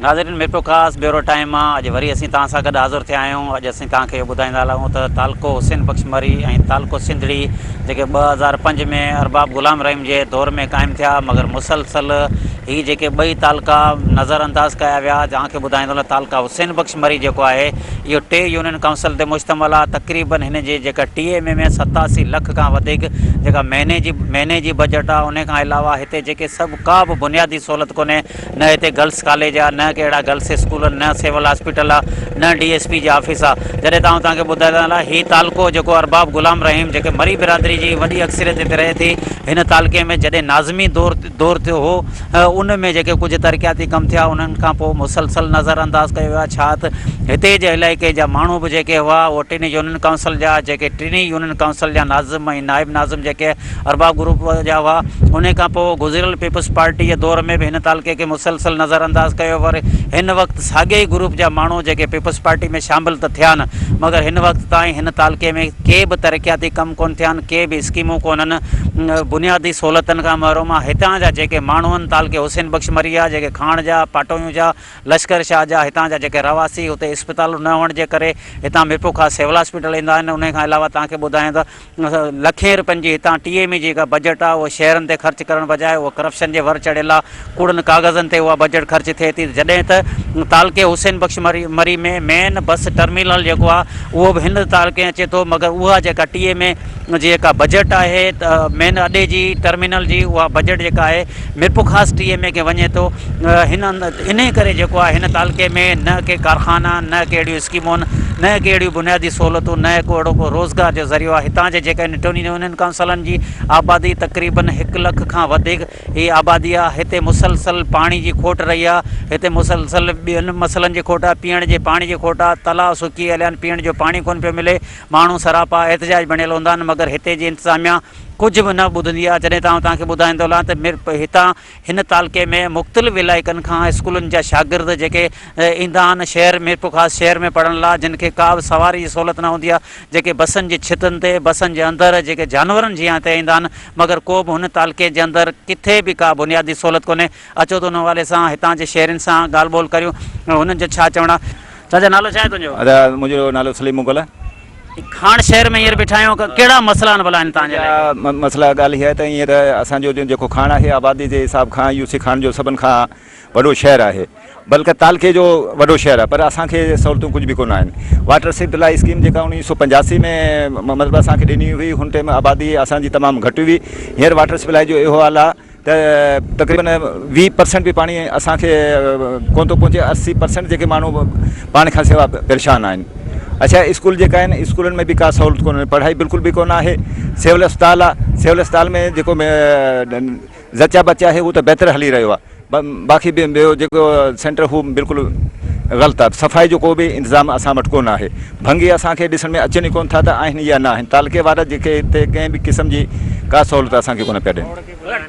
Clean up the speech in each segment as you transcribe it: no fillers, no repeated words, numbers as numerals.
ناظرين Mirpurkhas bureau time مان اڄ وري اسين توهان سان گڏ حاضر ٿيا آهيون اڄ اسين توهان کي اهو ٻڌائيندا هلون ته تعلقو حسين بخش مري ۽ تعلقو سنڌڙي جيڪي 2005 ۾ ارباب غلام رحيم جي دور ۾ قائم ٿيا مگر مسلسل هي جيڪي ٻئي تعلقا نظر انداز ڪيا ويا توهان کي ٻڌائيندو هلان تعلقه حسين بخش مري جيڪو آهي اهو ٽي يونين ڪائونسل تي مشتمل آهي تقريبن هن جي جيڪا ٽي ايم اي ۾ 87 لک کان وڌيڪ جيڪا مهيني جي مهيني جي بجيٽ آهي ان کان علاوه هتي جيڪي سڀ ڪا به بنيادي سهولت ڪونهي نه هتي گرلس ڪاليج آ نه ڪي اهڙا گرلس اسڪول آهن نه سول هاسپيٽل آ نه ڊي ايس پي جي آفيس آ جڏهن ته آئون توهان کي ٻڌائي هلان هي تعلقو جيڪو ارباب غلام رحيم جيڪي مري برادري جي وڏي اڪثريت هتي رهي ٿي هن تعلقي ۾ جڏهن ناظمي دور دور ٿيو هو ان ۾ جيڪي ڪجهه ترقياتي ڪم ٿيا انهن کان پوء مسلسل نظر انداز ڪيو ويو آ ڇا ته هتي جي علائقي جا ماڻهو به جيڪي هئا اهو ٽنهي يونين ڪائونسل جا جيڪي ٽنهي يونين ڪائونسل جا ناظم ۽ نائب ناظم جيڪي ارباب گروپ جا هئا. انهي کان پوء گذريل پيپلز پارٽي جي دور ۾ به هن تعلقي کي مسلسل نظر انداز ڪيو پر هن وقت ساڳئي ئي گروپ جا ماڻهو جيڪي پيپلز پارٽي ۾ شامل ته ٿيا نه مگر هن وقت تائين هن تعلقي ۾ ڪي به ترقياتي ڪم ڪونه ٿيا آهن ڪي به اسڪيمون ڪونهن بنيادي سهولتن کان محروم آهي هتان جا جيڪي ماڻهو آهن تعلقي حسين بخش مري جا جيڪي کاڻ جا پاٽويون جا لشڪر شاهه جا هتان جا جيڪي رهواسي هتي اسپتالون نه هئڻ جي ڪري هتان ميرپورخاص سول هاسپيٽل ايندا آهن انهي کان علاوه توهان کي ٻڌايان ته لکين رپين جي هتان ٽي ايم اي جي جيڪا بجيٽ آهي اها شهرن تي خرچ ڪرڻ بجاء اها ڪرپشن جي ور چڙهيل آهي ڪوڙن ڪاغذن تي اها بجيٽ خرچ ٿئي ٿي جڏهن ته تعلقي حسين بخش مري مري ۾ مين بس ٽرمينل جيڪو آهي اهو به هن تعلقي اچي ٿو مگر اها جيڪا ٽي ايم اي جي جيڪا بجيٽ آهي مين اڏي جي ٽرمينل جي اها بجيٽ جيڪا آهي ميرپورخاص ٽي ايم اي کي وڃي ٿو هن انهي ڪري جيڪو آهي هن تعلقي ۾ نه ڪي ڪارخانا نه ڪي اهڙيون اسڪيمون نه ڪي اهڙيون بنيادي سهولتون نه ڪو اهڙو ڪو روزگار جو ذريعو آهي هتان جي جيڪا هن ٽنهي يونين ڪائونسلن جي آبادي تقريبن هڪ لک کان وڌيڪ هي آبادي آهي هتي مسلسل پاڻي جي کوٽ رهي آهي هتي مسلسل ٻين مسئلن جي کوٽ آهي پيئڻ جي پاڻي جي کوٽ آهي تلاء سڪي هليا آهن پيئڻ جو پاڻي ڪونه پيو ملي ماڻهو سراپا احتجاج بڻيل هوندا آهن مگر هتي جي انتظاميا ڪجهه به نه ٻڌندي آهي جڏهن ته آئون توهان کي ٻڌائيندو هلان ته مير هتان هن تعلقي ۾ مختلف علائقن کان اسڪولن جا شاگرد جيڪي ايندا آهن شهر ميرپورخاص شهر ۾ پڙهڻ لاء جن کي ڪا به سواري جي سهولت نه هوندي آهي جيڪي بسن جي ڇتن تي بسن جي اندر جيڪي جانورن جيان هتي ايندا آهن مگر ڪو به هن تعلقي جي اندر ڪٿي به ڪا بنيادي سهولت ڪونهي اچو ته ان حوالي سان هتان جي شهرين سان ڳالهه ٻولهه ڪريون هنن جو ڇا چوڻ آهي چاچا نالو ڇا آهي تنهنجو؟ ادا منهنجو نالو سليم مغل آهي. کاڻ شهر ۾ هينئر بيٺا آهيون ڪهڙا مسئلا آهن ڀلا هن تان جي علائقي ۾؟ مسئلا ڳالهه اها آهي ته ائين ته اسان جو جيڪو کاڻ آهي آبادي جي حساب کان يو سي کاڻ جو سڀن کان وڏو شهر آهي بلڪه تعلقي جو وڏو شهر آهي پر اسان کي سهولتون ڪجهه به ڪونه آهن واٽر سپلاء اسڪيم جيڪا 1985 ۾ مطلب اسان کي ڏني هئي هن ٽيم آبادي اسان جي تمام گهٽ هئي هينئر واٽر سپلاء جو اهو حال آهي ته تقريبن 20 پرسنٽ به پاڻي اسان کي ڪونه ٿو پهچي 80 پرسنٽ جيڪي ماڻهو پاڻي کان سوا پريشان آهن اڇا اسڪول جيڪا آهن اسڪولن ۾ به ڪا سهولت ڪونهي پڙهائي بلڪل به ڪونه آهي سول اسپتال آهي سول اسپتال ۾ جيڪو زچا بچا آهي هو ته بهتر هلي رهيو آهي باقي ٻيو جيڪو سينٽر هو بلڪل غلط آهي صفائي جو ڪو به انتظام اسان وٽ ڪونه آهي ڀنگي اسان کي ڏسڻ ۾ اچن ئي ڪونه ٿا ته آهن يا نه آهن تعلقي وارا جيڪي هتي ڪنهن به قسم جي ڪا سهولت اسان کي ڪونه پيا ڏين.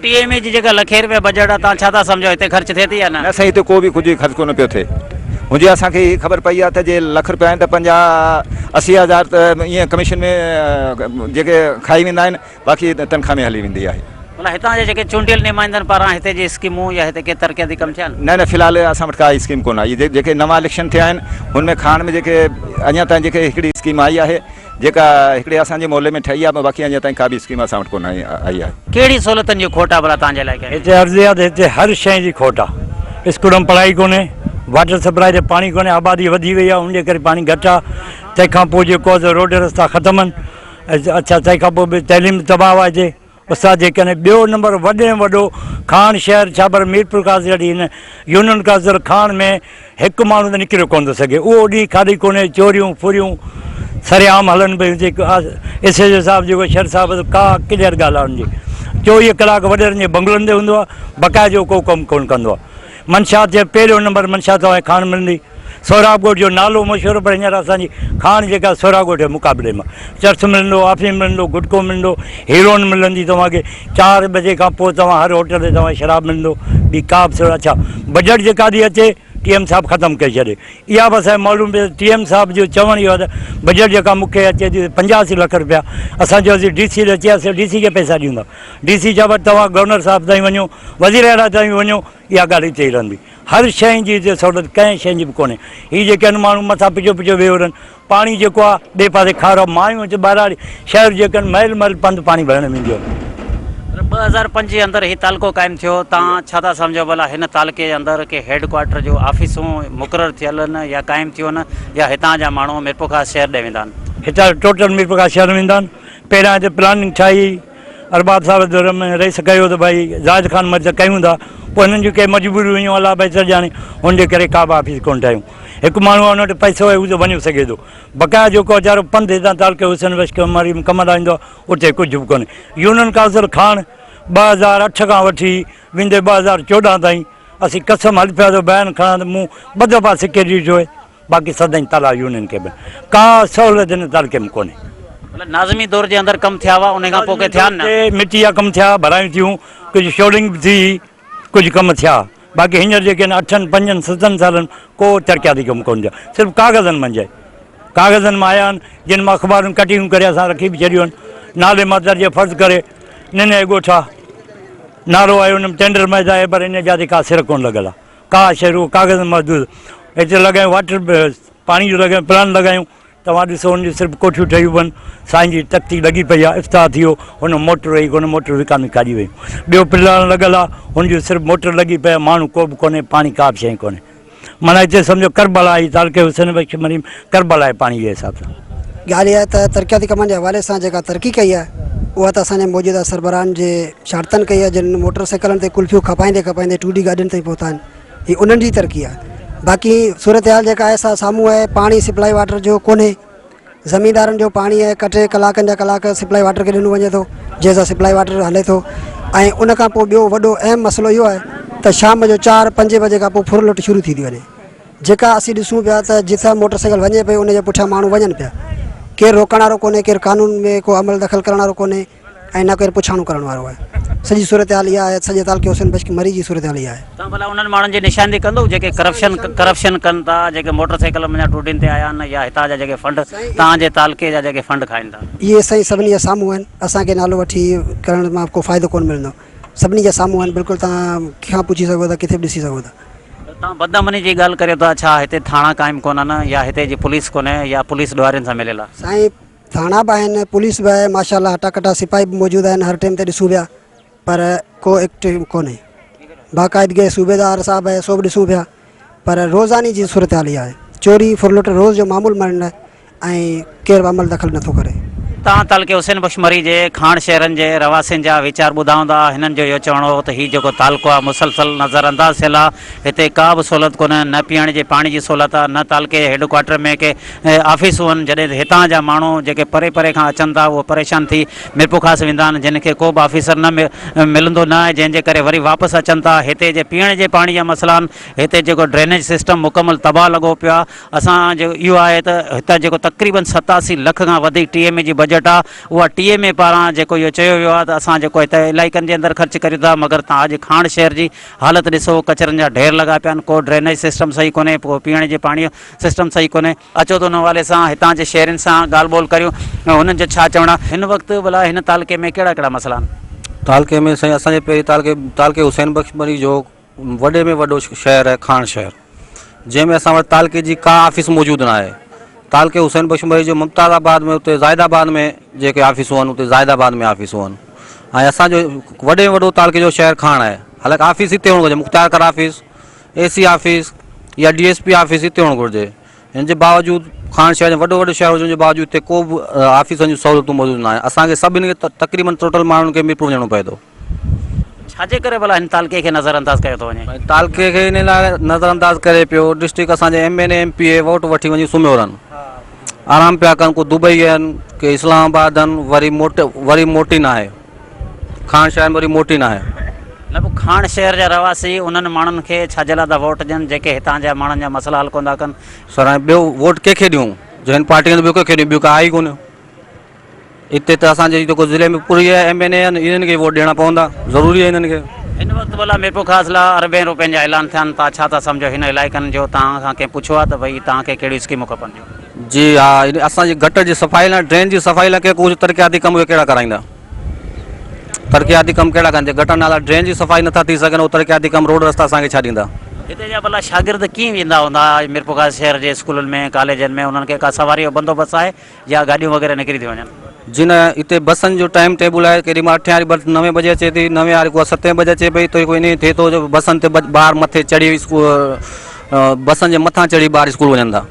ٽي ايم اي جي جيڪا لکين رپيا بجيٽ آهي توهان ڇا ٿا سمجهو هتي خرچ ٿئي ٿي يا نه؟ نه سائين هتي ڪو به ڪجهه خرچ ڪونه پيو ٿئي هجي اسان کي هي خبر پئي آهي ته جي لک رپيا آهن ته پنجاهه 80 هزار ته ائين ڪميشن ۾ جيڪي کائي ويندا آهن باقي تنخواه ۾ هلي ويندي آهي. معنيٰ هتان جي جيڪي چونڊيل نمائندن پاران هتي جي اسڪيمون يا هتي ڪي ترقياتي ڪم ٿيا آهن؟ نه نه في الحال اسان وٽ ڪا اسڪيم ڪونه آئي جيڪي نوان اليڪشن ٿيا آهن هن ۾ کاڻ ۾ جيڪي اڃا تائين جيڪي هڪڙي اسڪيم آئي آهي جيڪا هڪڙي اسان جي محلي ۾ ٺهي آهي باقي اڃا تائين ڪا به اسڪيم اسان وٽ ڪونه آئي آهي. ڪهڙي سهولتن جي کوٽ آهي ڀلا توهان جي علائقي ۾؟ هتي عرض اها ته هتي هر شيء جي کوٽ آهي اسڪول ۾ پڙهائي ڪونهي واٽر سپلاء تي پاڻي ڪونهي آبادي وڌي وئي آهي ان جي ڪري پاڻي گهٽ آهي تنهن کان پوء جيڪو آهي سو روڊ رستا ختم آهن اڇا تنهن کان پوء به تعليم تباهه آهي هتي استاد جيڪڏهن ٻيو نمبر وڏي ۾ وڏو کاڻ شهر ڇا پر ميرپورخاص جهڙي هن يونين ڪائونسل کاڻ ۾ هڪ ماڻهو ته نڪريو ڪونه ٿو سگهي اهو ڏينهن خالي ڪونهي چوريون ڦريون سرعام هلن پيون هتي ايس ايچ او صاحب جيڪو شر صاحب ڪا ڪليئر ڳالهه آهي ان جي 24 ڪلاڪ وڏيرن جي بنگلن تي هوندو آهي بقاعدو ڪو ڪم ڪونه ڪندو آهي منشات جي پهريون نمبر منشات توهان کي کاڻ ملندي. سهراب ڳوٺ جو نالو مشهور پر هينئر اسان جي کاڻ جيڪا سهراب ڳوٺ جي مقابلي ۾ چرس ملندو، آفيم ملندو، گٽڪو ملندو، هيروئن ملندي توهان کي چار بجي کان پوء توهان هر هوٽل تي توهان کي شراب ملندو ٻي ڪا به سهولت اڇا بجيٽ جيڪا ٿي اچي ٽي ايم صاحب ختم ڪري ڇڏي اها به اسان کي معلوم پئي ٽي ايم صاحب جو چوڻ اهو آهي ته بجيٽ جيڪا مون کي اچي ٿي 85 لک رپيا اسان چيوسين ڊي سي ڏي چياسين ڊي سي کي پئسا ڏيون ٿا ڊي سي چيو توهان گورنر صاحب تائين وڃو وزير اعليٰ تائين وڃو اها ڳالهه اتي ئي رهندي. هر شيء جي هتي سهولت ڪنهن شيء جي به ڪونهي. هي جيڪي آهن ماڻهو مٿان پچو پچو ويهي رهن. پاڻي جيڪو آهي ٻئي پاسي کارو آهي. مايون هتي ٻهراڙي شهر جيڪي آهن ميل ميل پنڌ پاڻي ڀرڻ وينديون آهن. 2005 جي اندر هي تعلقو قائم ٿيو تان ڇا ٿا سمجهو ڀلا هن تعلقي جي اندر ڪي هيڊ ڪوارٽر جون آفيسون مقرر ٿيل آهن يا قائم ٿيون آهن يا هتان جا ماڻهو ميرپورخاص شهر ڏي ويندا آهن. هتان ٽوٽل ميرپورخاص شهر ويندا آهن. پهريان هتي پلاننگ ٺاهي ارباب صاحب دور ۾ رئيس ڪيو ته ڀائي زاهد خان مرزا ته ڪيون ٿا پوء هنن جون ڪي مجبوريون هيون الله بهتر ڄاڻي ان جي ڪري ڪا به آفيس ڪونه ٺاهيون هڪ ماڻهو آهي ان وٽ پئسو آهي هو ته وڃي سگهي ٿو بقايا جيڪو ويچارو پنڌ هتان تعلقي حسين بخش مري ۾ ڪم لاء ايندو آهي اتي ڪجهه به ڪونهي يونين ڪائونسل کاڻ 2008 کان وٺي ويندي 2014 تائين اسين قسم حلفيا جو بيان کڻان ته مون ٻه دفعا سيڪريٽري ڏٺو آهي باقي سدائين تلاء يونين کي به ڪا سهولت هن تعلقي ۾ ڪونهي. مطلب ناظمي دور جي اندر ڪم ٿيا هئا انهي کان پوء ڪي ٿيا نه؟ مٽي جا ڪم ٿيا، ڀرايون ٿيون، ڪجهه شولنگ به ٿي، ڪجهه ڪم ٿيا، باقي هينئر جيڪي آهن اٺن پنجن ستن سالن ڪو ترقياتي ڪم ڪونه ٿيو، صرف ڪاغذن منجهه ڪاغذن مان آيا آهن، جن مان اخبارون ڪٽنگون ڪري اسان رکي به ڇڏيون آهن، نالي ماتر جي فرض ڪري ننهن ڳوٺ آهي نالو آهي ان ۾ ٽينڊر مهد آهي پر ان جا تي ڪا سر ڪونه لڳل آهي. ڪا شيء رڳو ڪاغذ ۾ محدود هتي لڳايون واٽر پاڻي جو لڳايون پلان لڳايون توهان ڏسو ان جون صرف ڪوٺيون ٺهيون پن سائين جي تختي لڳي پئي آهي افتتاح ٿي ويو هن موٽر وئي ڪونه موٽر وڪامي کاڄي ويون ٻيو پلان لڳل آهي هن جو صرف موٽر لڳي پئي آهي ماڻهو ڪو به ڪونهي پاڻي ڪا به شيء ڪونهي معنيٰ هتي سمجهو ڪربلا آهي تعلقي حسين بخش مري ۾ ڪربلا آهي پاڻي جي حساب سان. ڳالهه اها آهي ته ترقياتي ڪمن جي حوالي سان جيڪا ترقي ڪئي آهي اها ته اسان جي موجوده سربراهن جي شارتن ڪئي آهي جن موٽر سائيڪلن تي قلفيون کپائيندي کپائيندي ٽو ڊي گاڏين تائين پهتا آهن هي انهن جي ترقي آهي باقي صورتحال جيڪا آهي سا سامهون آهي پاڻي سپلائي واٽر جو ڪونهي زميندارن جو پاڻي آهي ڪٽي ڪلاڪن جا ڪلاڪ سپلائي واٽر کي ڏنو وڃي ٿو جنهن سان سپلائي واٽر هلي ٿو ۽ ان کان پوء ٻيو وڏو اهم مسئلو اهو آهي ته شام جو چار پنجين بجي کان پوء ڦر لٽ شروع ٿي ٿي وڃي جيڪا اسين ڏسون پيا ته جتان موٽر سائيڪل وڃي پئي ان جي پٺيان ماڻهو وڃن پيا ڪير روڪڻ وارو ڪونهي ڪير قانون ۾ ڪو عمل دخل ڪرڻ وارو ڪونهي ۽ نه ڪير پڇاڻو ڪرڻ وارو آهي سڄي صورتحال اها آهي سڄي تعلقي حسين بخش مري جي صورتحال اها آهي. توهان ڀلا انهن ماڻهن جي نشاندهي ڪندو جيڪي ڪرپشن ڪرپشن ڪن ٿا جيڪي موٽر سائيڪل منجهان ٽوڊين تي آيا آهن يا هتان جا جيڪي فنڊ توهان جي تعلقي جا جيڪي فنڊ کائن ٿا. اهي سائين سڀني جي سامهون آهن اسان کي نالو وٺي ڪرڻ مان ڪو فائدو ڪونه ملندو سڀني جي سامهون آهن بلڪل توهان ڪنهن کان پڇي سگهو ٿا ڪٿي به ڏسي سگهو ٿا. توهان بدامني جي ڳالهه ڪريو ٿا ڇا هتي ٿاڻا قائم ڪونهن يا هتي جي پوليس ڪونهي يا پوليس ڏوهارين سان مليل آهي. سائين ٿاڻا به آهن پوليس به آهي ماشاء الله هٽا ڪٽا سپاهي به موجود آهن هر ٽيم تي ڏسون پيا پر ڪو ايڪٽ ڪونهي باقاعدگي صوبيدار صاحب آهي سو به ڏسون پيا پر روزاني جي صورتحال اها آهي چوري ڦرلٽ روز جو معمول بڻيل آهي ۽ ڪير به عمل دخل نٿو ڪري. تان تعلقي حسين بخش مري جي کاڻ شهرن جي رهواسين جا ويچار ٻڌائون ٿا هنن جو اهو چوڻ هو ته هي جيڪو تعلقو آهي مسلسل نظر انداز ٿيل آهي هتي ڪا به سهولت ڪونهي نه پيئڻ جي پاڻي جي سهولت آهي نه تعلقي جي هيڊ ڪوارٽر ۾ ڪي آفيسون آهن جڏهن ته هتان جا ماڻهو جيڪي پري پري کان اچن ٿا اهي پريشان ٿي ميرپورخاص ويندا آهن جن کي ڪو به آفيسر نه ملندو نه آهي جنهن جي ڪري وري واپس اچن ٿا هتي جي پيئڻ جي پاڻي جا مسئلا آهن هتي جيڪو ڊرينيج سسٽم مڪمل تباهه لڳو پيو آهي اسان جو اهو آهي ته هتان جيڪو تقريبن 87 لک کان وڌيڪ ٽي ايم اي جي بجيٽ آهي اها ٽي ايم اي پاران جيڪو اهو چيو ويو آهي ته اسان جيڪو هتي علائقن جي اندر خرچ ڪريون ٿا مگر تان اڄ کاڻ شهر جي حالت ڏسو ڪچرن جا ڍير لڳا پيا آهن ڪو ڊرينيج سسٽم صحيح ڪونهي ڪو پيئڻ جي پاڻي جو سسٽم صحيح ڪونهي. اچو ته ان حوالي سان هتان جي شهرين سان ڳالهه ٻولهه ڪريون ۽ هنن جو ڇا چوڻ آهي. هن وقت ڀلا هن تعلقي ۾ ڪهڙا ڪهڙا مسئلا آهن؟ تعلقي ۾ سائين اسان جي پهرين تعلقي تعلقي حسين بخش مري جو وڏي ۾ وڏو شهر آهي کاڻ شهر جنهن ۾ اسان وٽ تعلقي جي ڪا آفيس موجود نه آهي تعلقي حسين بخش مري جو ممتاز آباد ۾ اتي زاهد آباد ۾ جيڪي آفيسون آهن اتي زاهد آباد ۾ آفيسون آهن ۽ اسان جو وڏي ۾ وڏو تعلقي جو شهر کاڻ آهي حالانڪه آفيس هتي هئڻ گهرجي مختيار ڪار آفيس اي سي آفيس يا ڊي ايس پي آفيس هتي هئڻ گهرجي ان جي باوجود خان شهر وڏو وڏو شهر هجڻ جي باوجود هتي ڪو به آفيسن جون سهولتون موجود نه آهن اسان کي سڀني کي تقريبن ٽوٽل ماڻهن کي ميرپور وڃڻو پئي ٿو. ڇا جي ڪري ڀلا هن تعلقي کي نظر انداز ڪيو ٿو وڃي؟ تعلقي کي ان لاء نظر انداز ڪري پيو ڊسٽرڪٽ اسان جي M N A M P A vote وٺي وڃي سمهيو رهن آرام پيا ڪن ڪو دبئي آهن ڪي اسلام آباد آهن وري موٽ وري موٽي نه آهي کاڻ شهر ۾ وري موٽي نه آهي. نه پوء کاڻ شهر جا رهواسي انهن ماڻهن کي ڇا جي لاء ٿا ووٽ ڏين جيڪي هتان جا ماڻهن جا مسئلا حل ڪونه ٿا ڪن. سر هاڻي ٻيو ووٽ ڪنهن کي ڏيون جو هن پارٽي کان ٻيو ڪنهن کي ڏيون ٻيو ڪا آهي ئي ڪونه اتي ته اسان جي جيڪو ضلعي ۾ پوري ايم اين اي آهن انهن کي ووٽ ڏيڻا پوندا ضروري آهي انهن کي. هن وقت ڀلا ميرپورخاص لاء اربين روپين جا اعلان ٿين ٿا ڇا ٿا سمجهو هن علائقن جو توهان کان ڪنهن پڇيو آهي ته ڀئي توهان کي ڪهڙيون اسڪيمون کپن ٿيون. جي ها اسان جي گٽر جي صفائي لاء ڊرين جي صفائي لاء ڪي ڪجهه ترقياتي ڪم اهي ڪهڙا ڪرائيندا. ترقياتي ڪم ڪهڙا ڪن جي گٽر نالا ڊرين جي صفائي نٿا ٿي سگهن اهو ترقياتي ڪم روڊ رستا اسان کي ڇا ڏيندا. هتي جا ڀلا شاگرد ڪيئن ويندا هوندا ميرپورخاص شهر جي اسڪولن ۾ ڪاليجن ۾ انهن کي ڪا سواري جو بندوبست آهي يا گاڏيون وغيره نڪري ٿيون وڃن؟ جي نه هتي بسن جو ٽائيم ٽيبل آهي ڪيڏي مهل اٺين واري بس نوين بجي اچي ٿي نوين واري ڪو ستين بجي اچي پئي ته ائين ٿئي ٿو جو بسن تي ٻار مٿي چڙهي بسن جي مٿان چڙهي ٻار اسڪول وڃن ٿا.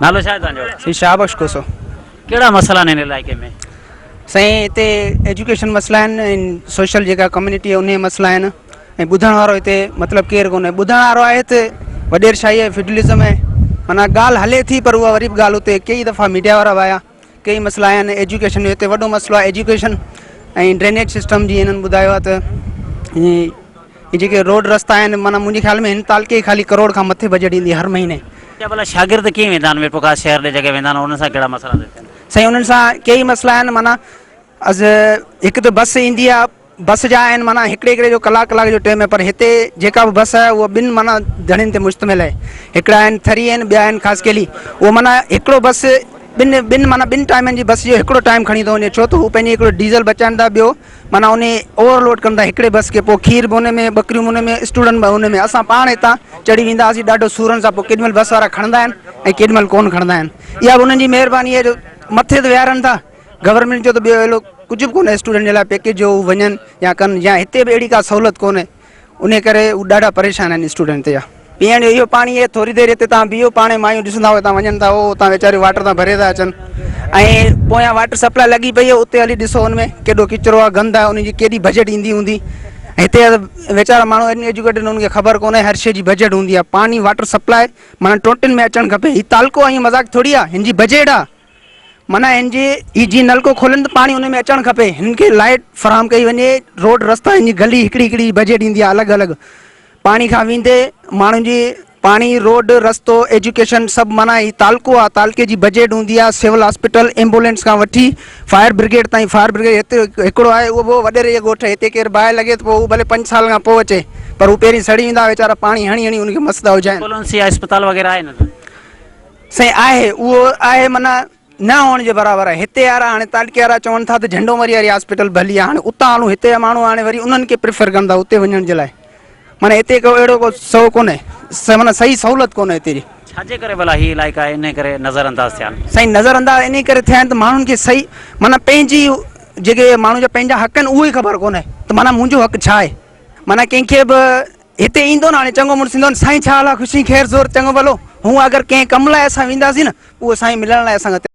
نالو ڇا آهي توهان جو؟ سائين شاهه بخش کوسو. ڪهڙا مسئلا آهن هن علائقي ۾؟ سائين هتي ايجوڪيشن مسئلا آهن ۽ سوشل جيڪا ڪميونٽي آهي انهي مسئلا آهن ۽ ٻڌڻ وارو هتي مطلب ڪير ڪونهي ٻڌڻ وارو آهي ته وڏير شاهي آهي فيڊلزم آهي معنيٰ ڳالهه هلي ٿي پر اها وري به ڳالهه اتي ڪيئي دفعا ميڊيا وارا به آيا ڪيئي مسئلا آهن ايجوڪيشن جو هتي وڏو مسئلو آهي ايجوڪيشن ۽ ڊرينيج سسٽم جي هنن ٻڌايو آهي ته هي جيڪي روڊ رستا آهن معنيٰ منهنجي خيال ۾ هن تعلقي کي خالي ڪروڙ کان مٿي بجيٽ ايندي هر مهيني. جا ڀلا شاگرد ڪيئن ويندا آهن ميرپورخاص شهر ڏي جيڪي ويندا آهن انهن سان ڪهڙا مسئلا ٿا ٿين؟ سائين انهن سان ڪيئي مسئلا آهن معنيٰ از هڪ ته بس ايندي آهي بس جا آهن معنيٰ هڪڙي هڪڙي جو ڪلاڪ ڪلاڪ جو ٽيم آهي پر هتي جيڪا به بس آهي اها ٻن معنيٰ ڌڙين تي مشتمل آهي هڪڙا آهن ٿري آهن ٻيا آهن خاصخيلي اهو معنيٰ هڪڙو بس ٻن ٻن معنيٰ ٻن ٽائيمن جي بس جو هڪڙو ٽائيم کڻي ٿو وڃي ڇو ته هو پنهنجي هڪڙو ڊيزل بچائن ٿا ٻيو معنيٰ ان اوور لوڊ ڪن ٿا هڪڙي بس کي پوء کير به ان ۾ ٻڪريون به ان ۾ اسٽوڊنٽ به ان ۾ اسان پاڻ هتان چڙهي ويندا هئاسين ڏاڍو سورن سان پوء ڪيڏي مهل بس وارا کڻندا آهن ۽ ڪيڏي مهل ڪونه کڻندا آهن اها به انهن جي مهرباني آهي جو مٿي ته ويهارن ٿا گورنمينٽ جو ته ٻيو اهڙو ڪجهه به ڪونهي اسٽوڊنٽ جي لاء پيڪيج جو هو وڃن يا ڪن يا هتي به اهڙي ڪا سهولت ڪونهي انهي ڪري هو ڏاڍا پريشان آهن اسٽوڊنٽ جا. پيئڻ جو اهو پاڻي آهي ٿوري دير هتي توهان بيهو پاڻ مايون ڏسندا هتان وڃن ٿا اهو اتان ويچاريون واٽر تان ڀري ٿا اچن ۽ پويان واٽر سپلاء لڳي پئي آهي اتي هلي ڏسو ان ۾ ڪيڏو ڪچرو آهي گند آهي ان جي ڪيڏي بجيٽ ايندي هوندي هتي ويچارا ماڻهو ان ايجوڪيٽڊ انهن کي خبر ڪونهي هر شيء جي بجيٽ هوندي آهي پاڻي واٽر سپلاء معنيٰ ٽوٽن ۾ اچڻ کپي هي تعلقو آهي مذاق ٿوري آهي هن جي بجيٽ آهي معنيٰ هن جي هي جيئن نلڪو کولن ته پاڻي ان ۾ اچڻ کپي هن کي لائيٽ فراهم ڪئي وڃي روڊ رستا هن جي گلي هڪڙي هڪڙي بجيٽ ايندي آهي الڳ الڳ پاڻي کان ويندي ماڻهن جي پاڻي روڊ رستو ايجوڪيشن سڀ معنيٰ هي تعلقو آهي تعلقي جي بجيٽ هوندي آهي سول هاسپيٽل ايمبولينس کان وٺي فائر برگيڊ تائين فائر برگيڊ هتي هڪڙو آهي اهو به وڏيري جي ڳوٺ هتي ڪير باهه لڳي ته پوء هو ڀلي پنج سال کان پوء اچي پر هو پهرين سڙي ويندا ويچارا پاڻي هڻي هڻي ان کي مس ٿا اجهائن. ايمبولينس يا اسپتال وغيره آهي نه؟ سائين آهي اهو آهي معنيٰ نه هئڻ جي برابر آهي هتي وارا هاڻي تعلقي وارا چون ٿا ته جهنڊو مري واري هاسپيٽل ڀلي آهي هاڻي اتان هلون هتي جا ماڻهو هاڻي وري انهن کي پريفر ڪن ٿا اتي وڃڻ جي لاء معنيٰ هتي ڪو اهڙو ڪو سو ڪونهي معنيٰ صحيح سهولت ڪونهي هتي جي. ڇا جي ڪري ڀلا هي علائقا انهي ڪري نظر انداز ٿيا آهن؟ سائين نظر انداز انهي ڪري ٿيا آهن ته ماڻهن کي صحيح معنيٰ پنهنجي جيڪي ماڻهن جا پنهنجا حق آهن اهو ئي خبر ڪونهي ته معنيٰ منهنجو حق ڇا آهي معنيٰ ڪنهن کي به هتي ايندو نه هاڻي چڱو مڙس ايندو نه سائين ڇا حال آ خوشي خير زور چڱو ڀلو هون اگر ڪنهن ڪم لاء اسان وينداسين نه اهو سائين ملڻ لاء اسان کان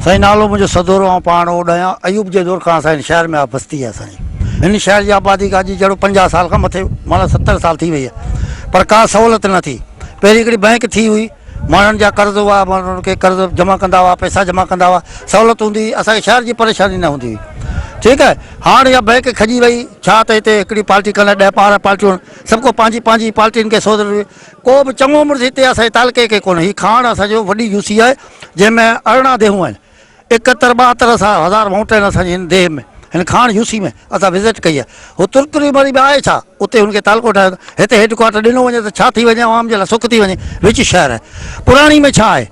سائين نالو منهنجو سدورو آئون پاڻ اوڏ آهيان ايوب جي دور کان اسان هن شهر ۾ بستي آهي اسان جي هن شهر جي آبادي ڪا جي جهڙو 50 سال کان مٿي معنيٰ 70 سال ٿي وئي آهي پر ڪا سهولت نه ٿي پهرين هڪڙي بئنڪ ٿي هئي ماڻهن جا قرض هئا، ماڻهن کي قرض جمع ڪندا هئا، پئسا جمع ڪندا هئا، سهولت هوندي هئي، اسان کي شهر جي پريشاني نه هوندي هئي. ٺيڪ آهي، هاڻ اها بئنڪ کڄي وئي، ڇا ته هتي هڪڙي پارٽي ڪانه، ڏهه 12 پارٽيون آهن، سڀ ڪو پنهنجي پنهنجي پارٽين کي سوڌ ڪو به چڱو مڙس هتي اسان جي تعلقي کي ڪونهي، هي کاڻ اسان جو وڏي يو سي آهي، جنهن ۾ 18 ديهون آهن. 71 72 اسان هزار وونٽ آهن اسان جي هن ديهه ۾ هن کاڻ يو سي ۾ اسان وزٽ ڪئي آهي هو ترتري مري به آهي ڇا اتي هن کي تعلقو ٺاهيو هتي هيڊ ڪوارٽر ڏنو وڃي ته ڇا ٿي وڃي عوام جي لاء سک ٿي وڃي وچ شهر آهي پراڻي ۾ ڇا آهي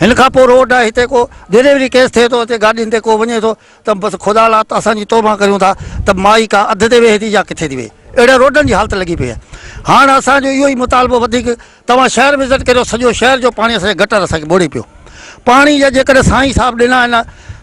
هن کان پوء روڊ آهي هتي ڪو ڊليوري ڪيس ٿئي ٿو هتي گاڏين تي ڪو وڃي ٿو ته بس خدا لا ته اسان جي توبه ڪريون ٿا ته مائي ڪا اڌ تي ويهي ٿي يا ڪٿي ٿي ويهي اهڙي روڊن جي حالت لڳي پئي آهي هاڻ اسان جو اهو ئي مطالبو وڌيڪ توهان شهر وزٽ ڪريو سڄو شهر جو پاڻي اسان جي گٽر اسان کي ٻوڙي پيو پاڻي جا جيڪڏهن سائين صاحب ڏنا آهن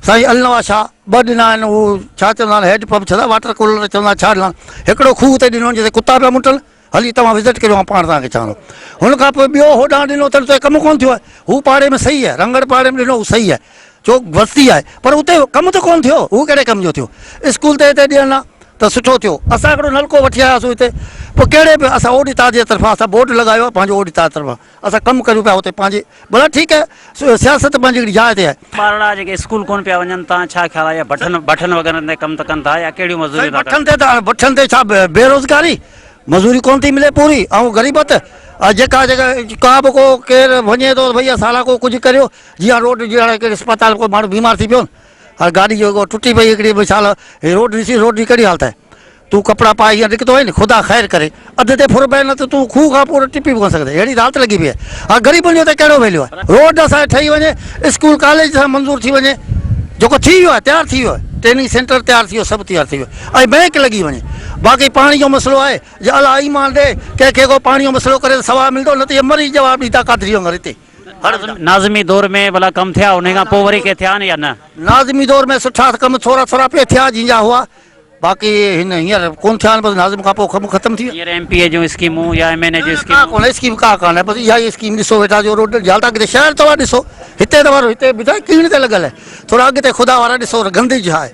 سائين النواز شاهه ٻه ڏنا آهن هو ڇا چوندا آهن هيڊ پمپ ڇا واٽر ڪولر چوندا ڇا ڏنا هڪڙو کوهه اتي ڏنو جتي ڪتا پيا مٽن هلي توهان وزٽ ڪريو آئون پاڻ توهان کي چوان ٿو هن کان پوء ٻيو هوڏانهن ڏنو اٿن ته ڪم ڪونه ٿيو آهي هو پاڙي ۾ صحيح آهي رنگڙ پاڙي ۾ ڏنو هو صحيح آهي ڇو وستي آهي پر اتي ڪم ته ڪونه ٿيو هو ڪهڙي ڪم جو ٿيو اسڪول ته هتي ڏين ها ته سٺو ٿيو اسان هڪڙو نلڪو وٺي آياسون هتي پوء ڪهڙي به اسان اوڏي تار جي طرفان اسان بورڊ لڳايو آهي پنهنجو اوڏي تار طرفان اسان ڪم ڪريون پيا اتي پنهنجي ڀلا ٺيڪ آهي سياست پنهنجي هڪڙي جاء تي آهي. ٻارڙا جيڪي اسڪول ڪونه پيا وڃن تان ڇا خيال آهي يا بٺن بٺن وغيرن تي ڪم ته ڪن ٿا يا ڪهڙيون مزدوريون ٿا ڪن؟ بٺن تي ته بٺن تي ڇا بيروزگاري مزوري ڪونه ٿي ملي پوري ۽ غريبت جيڪا جيڪا ڪا به ڪو ڪير وڃي ٿو ڀئي اسان لاء ڪو ڪجهه ڪريو جيئن روڊ جي هاڻي ڪهڙي اسپتال ڪو ماڻهو بيمار ٿي پيو هاڻي گاڏي جيڪو ٽٽي پئي هڪڙي مثال هي روڊ ڏسي روڊ جي ڪهڙي حالت آهي تون ڪپڙا پائي هيئن نڪتو آهين خدا خير ڪري اڌ تي ڦر پئي نه ته تون کوهه کان پورو ٽپي به ڪونه سگهندين اهڙي حالت لڳي پئي آهي هاڻي غريبن جو ته ڪهڙو ويليو آهي روڊ اسان جي ٺهي وڃي اسڪول ڪاليج اسان منظور ٿي وڃي جيڪو ٿي ويو آهي تيار ٿي ويو آهي ٽريننگ سينٽر تيار ٿي ويو سڀ تيار ٿي ويو ۽ بئنڪ لڳي وڃي باقي پاڻي جو مسئلو آهي جي الله ايمان ڏي ڪنهن کي ڪو پاڻي جو مسئلو ڪري ته ثواب ملندو نه ته اهي مري جواب ڏيندا قادري وانگر هتي. ناظمي دور ۾ ڀلا ڪم ٿيا انهي کان پوء وري ڪي ٿيا آهن يا نه؟ ناظمي دور ۾ سٺا ڪم ٿورا ٿورا پئي ٿيا جن جا هئا باقي هن هينئر ڪونه ٿيا آهن بس ناظم کان پوء ڪم ختم ٿي ويا. هينئر ايم پي اي جون اسڪيمون يا ايم اين اي جون ڪا اسڪيمون؟ ڪونه اسڪيم ڪا ڪانه بس اها ئي اسڪيم ڏسو ويٺا جو روڊ جي حالت اڳتي شهر توهان ڏسو هتي ته وارو هتي ٻڌاء ڪيڻ تي لڳل آهي ٿورا اڳتي خدا وارا ڏسو گندي جاء آهي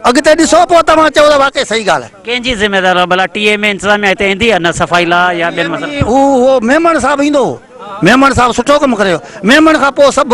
اڳتي ڏسو پوء توهان چئو ته واقعي صحيح ڳالهه آهي. ڪنهن جي ذميواري آهي ڀلا ٽي ايم اي انتظاميا هتي ايندي يا نه صفائي لاء يا ٻين مسئلن؟ هو هو ميمڻ صاحب ايندو هو ميمڻ صاحب سٺو ڪم ڪري ويو ميمڻ کان پوء سڀ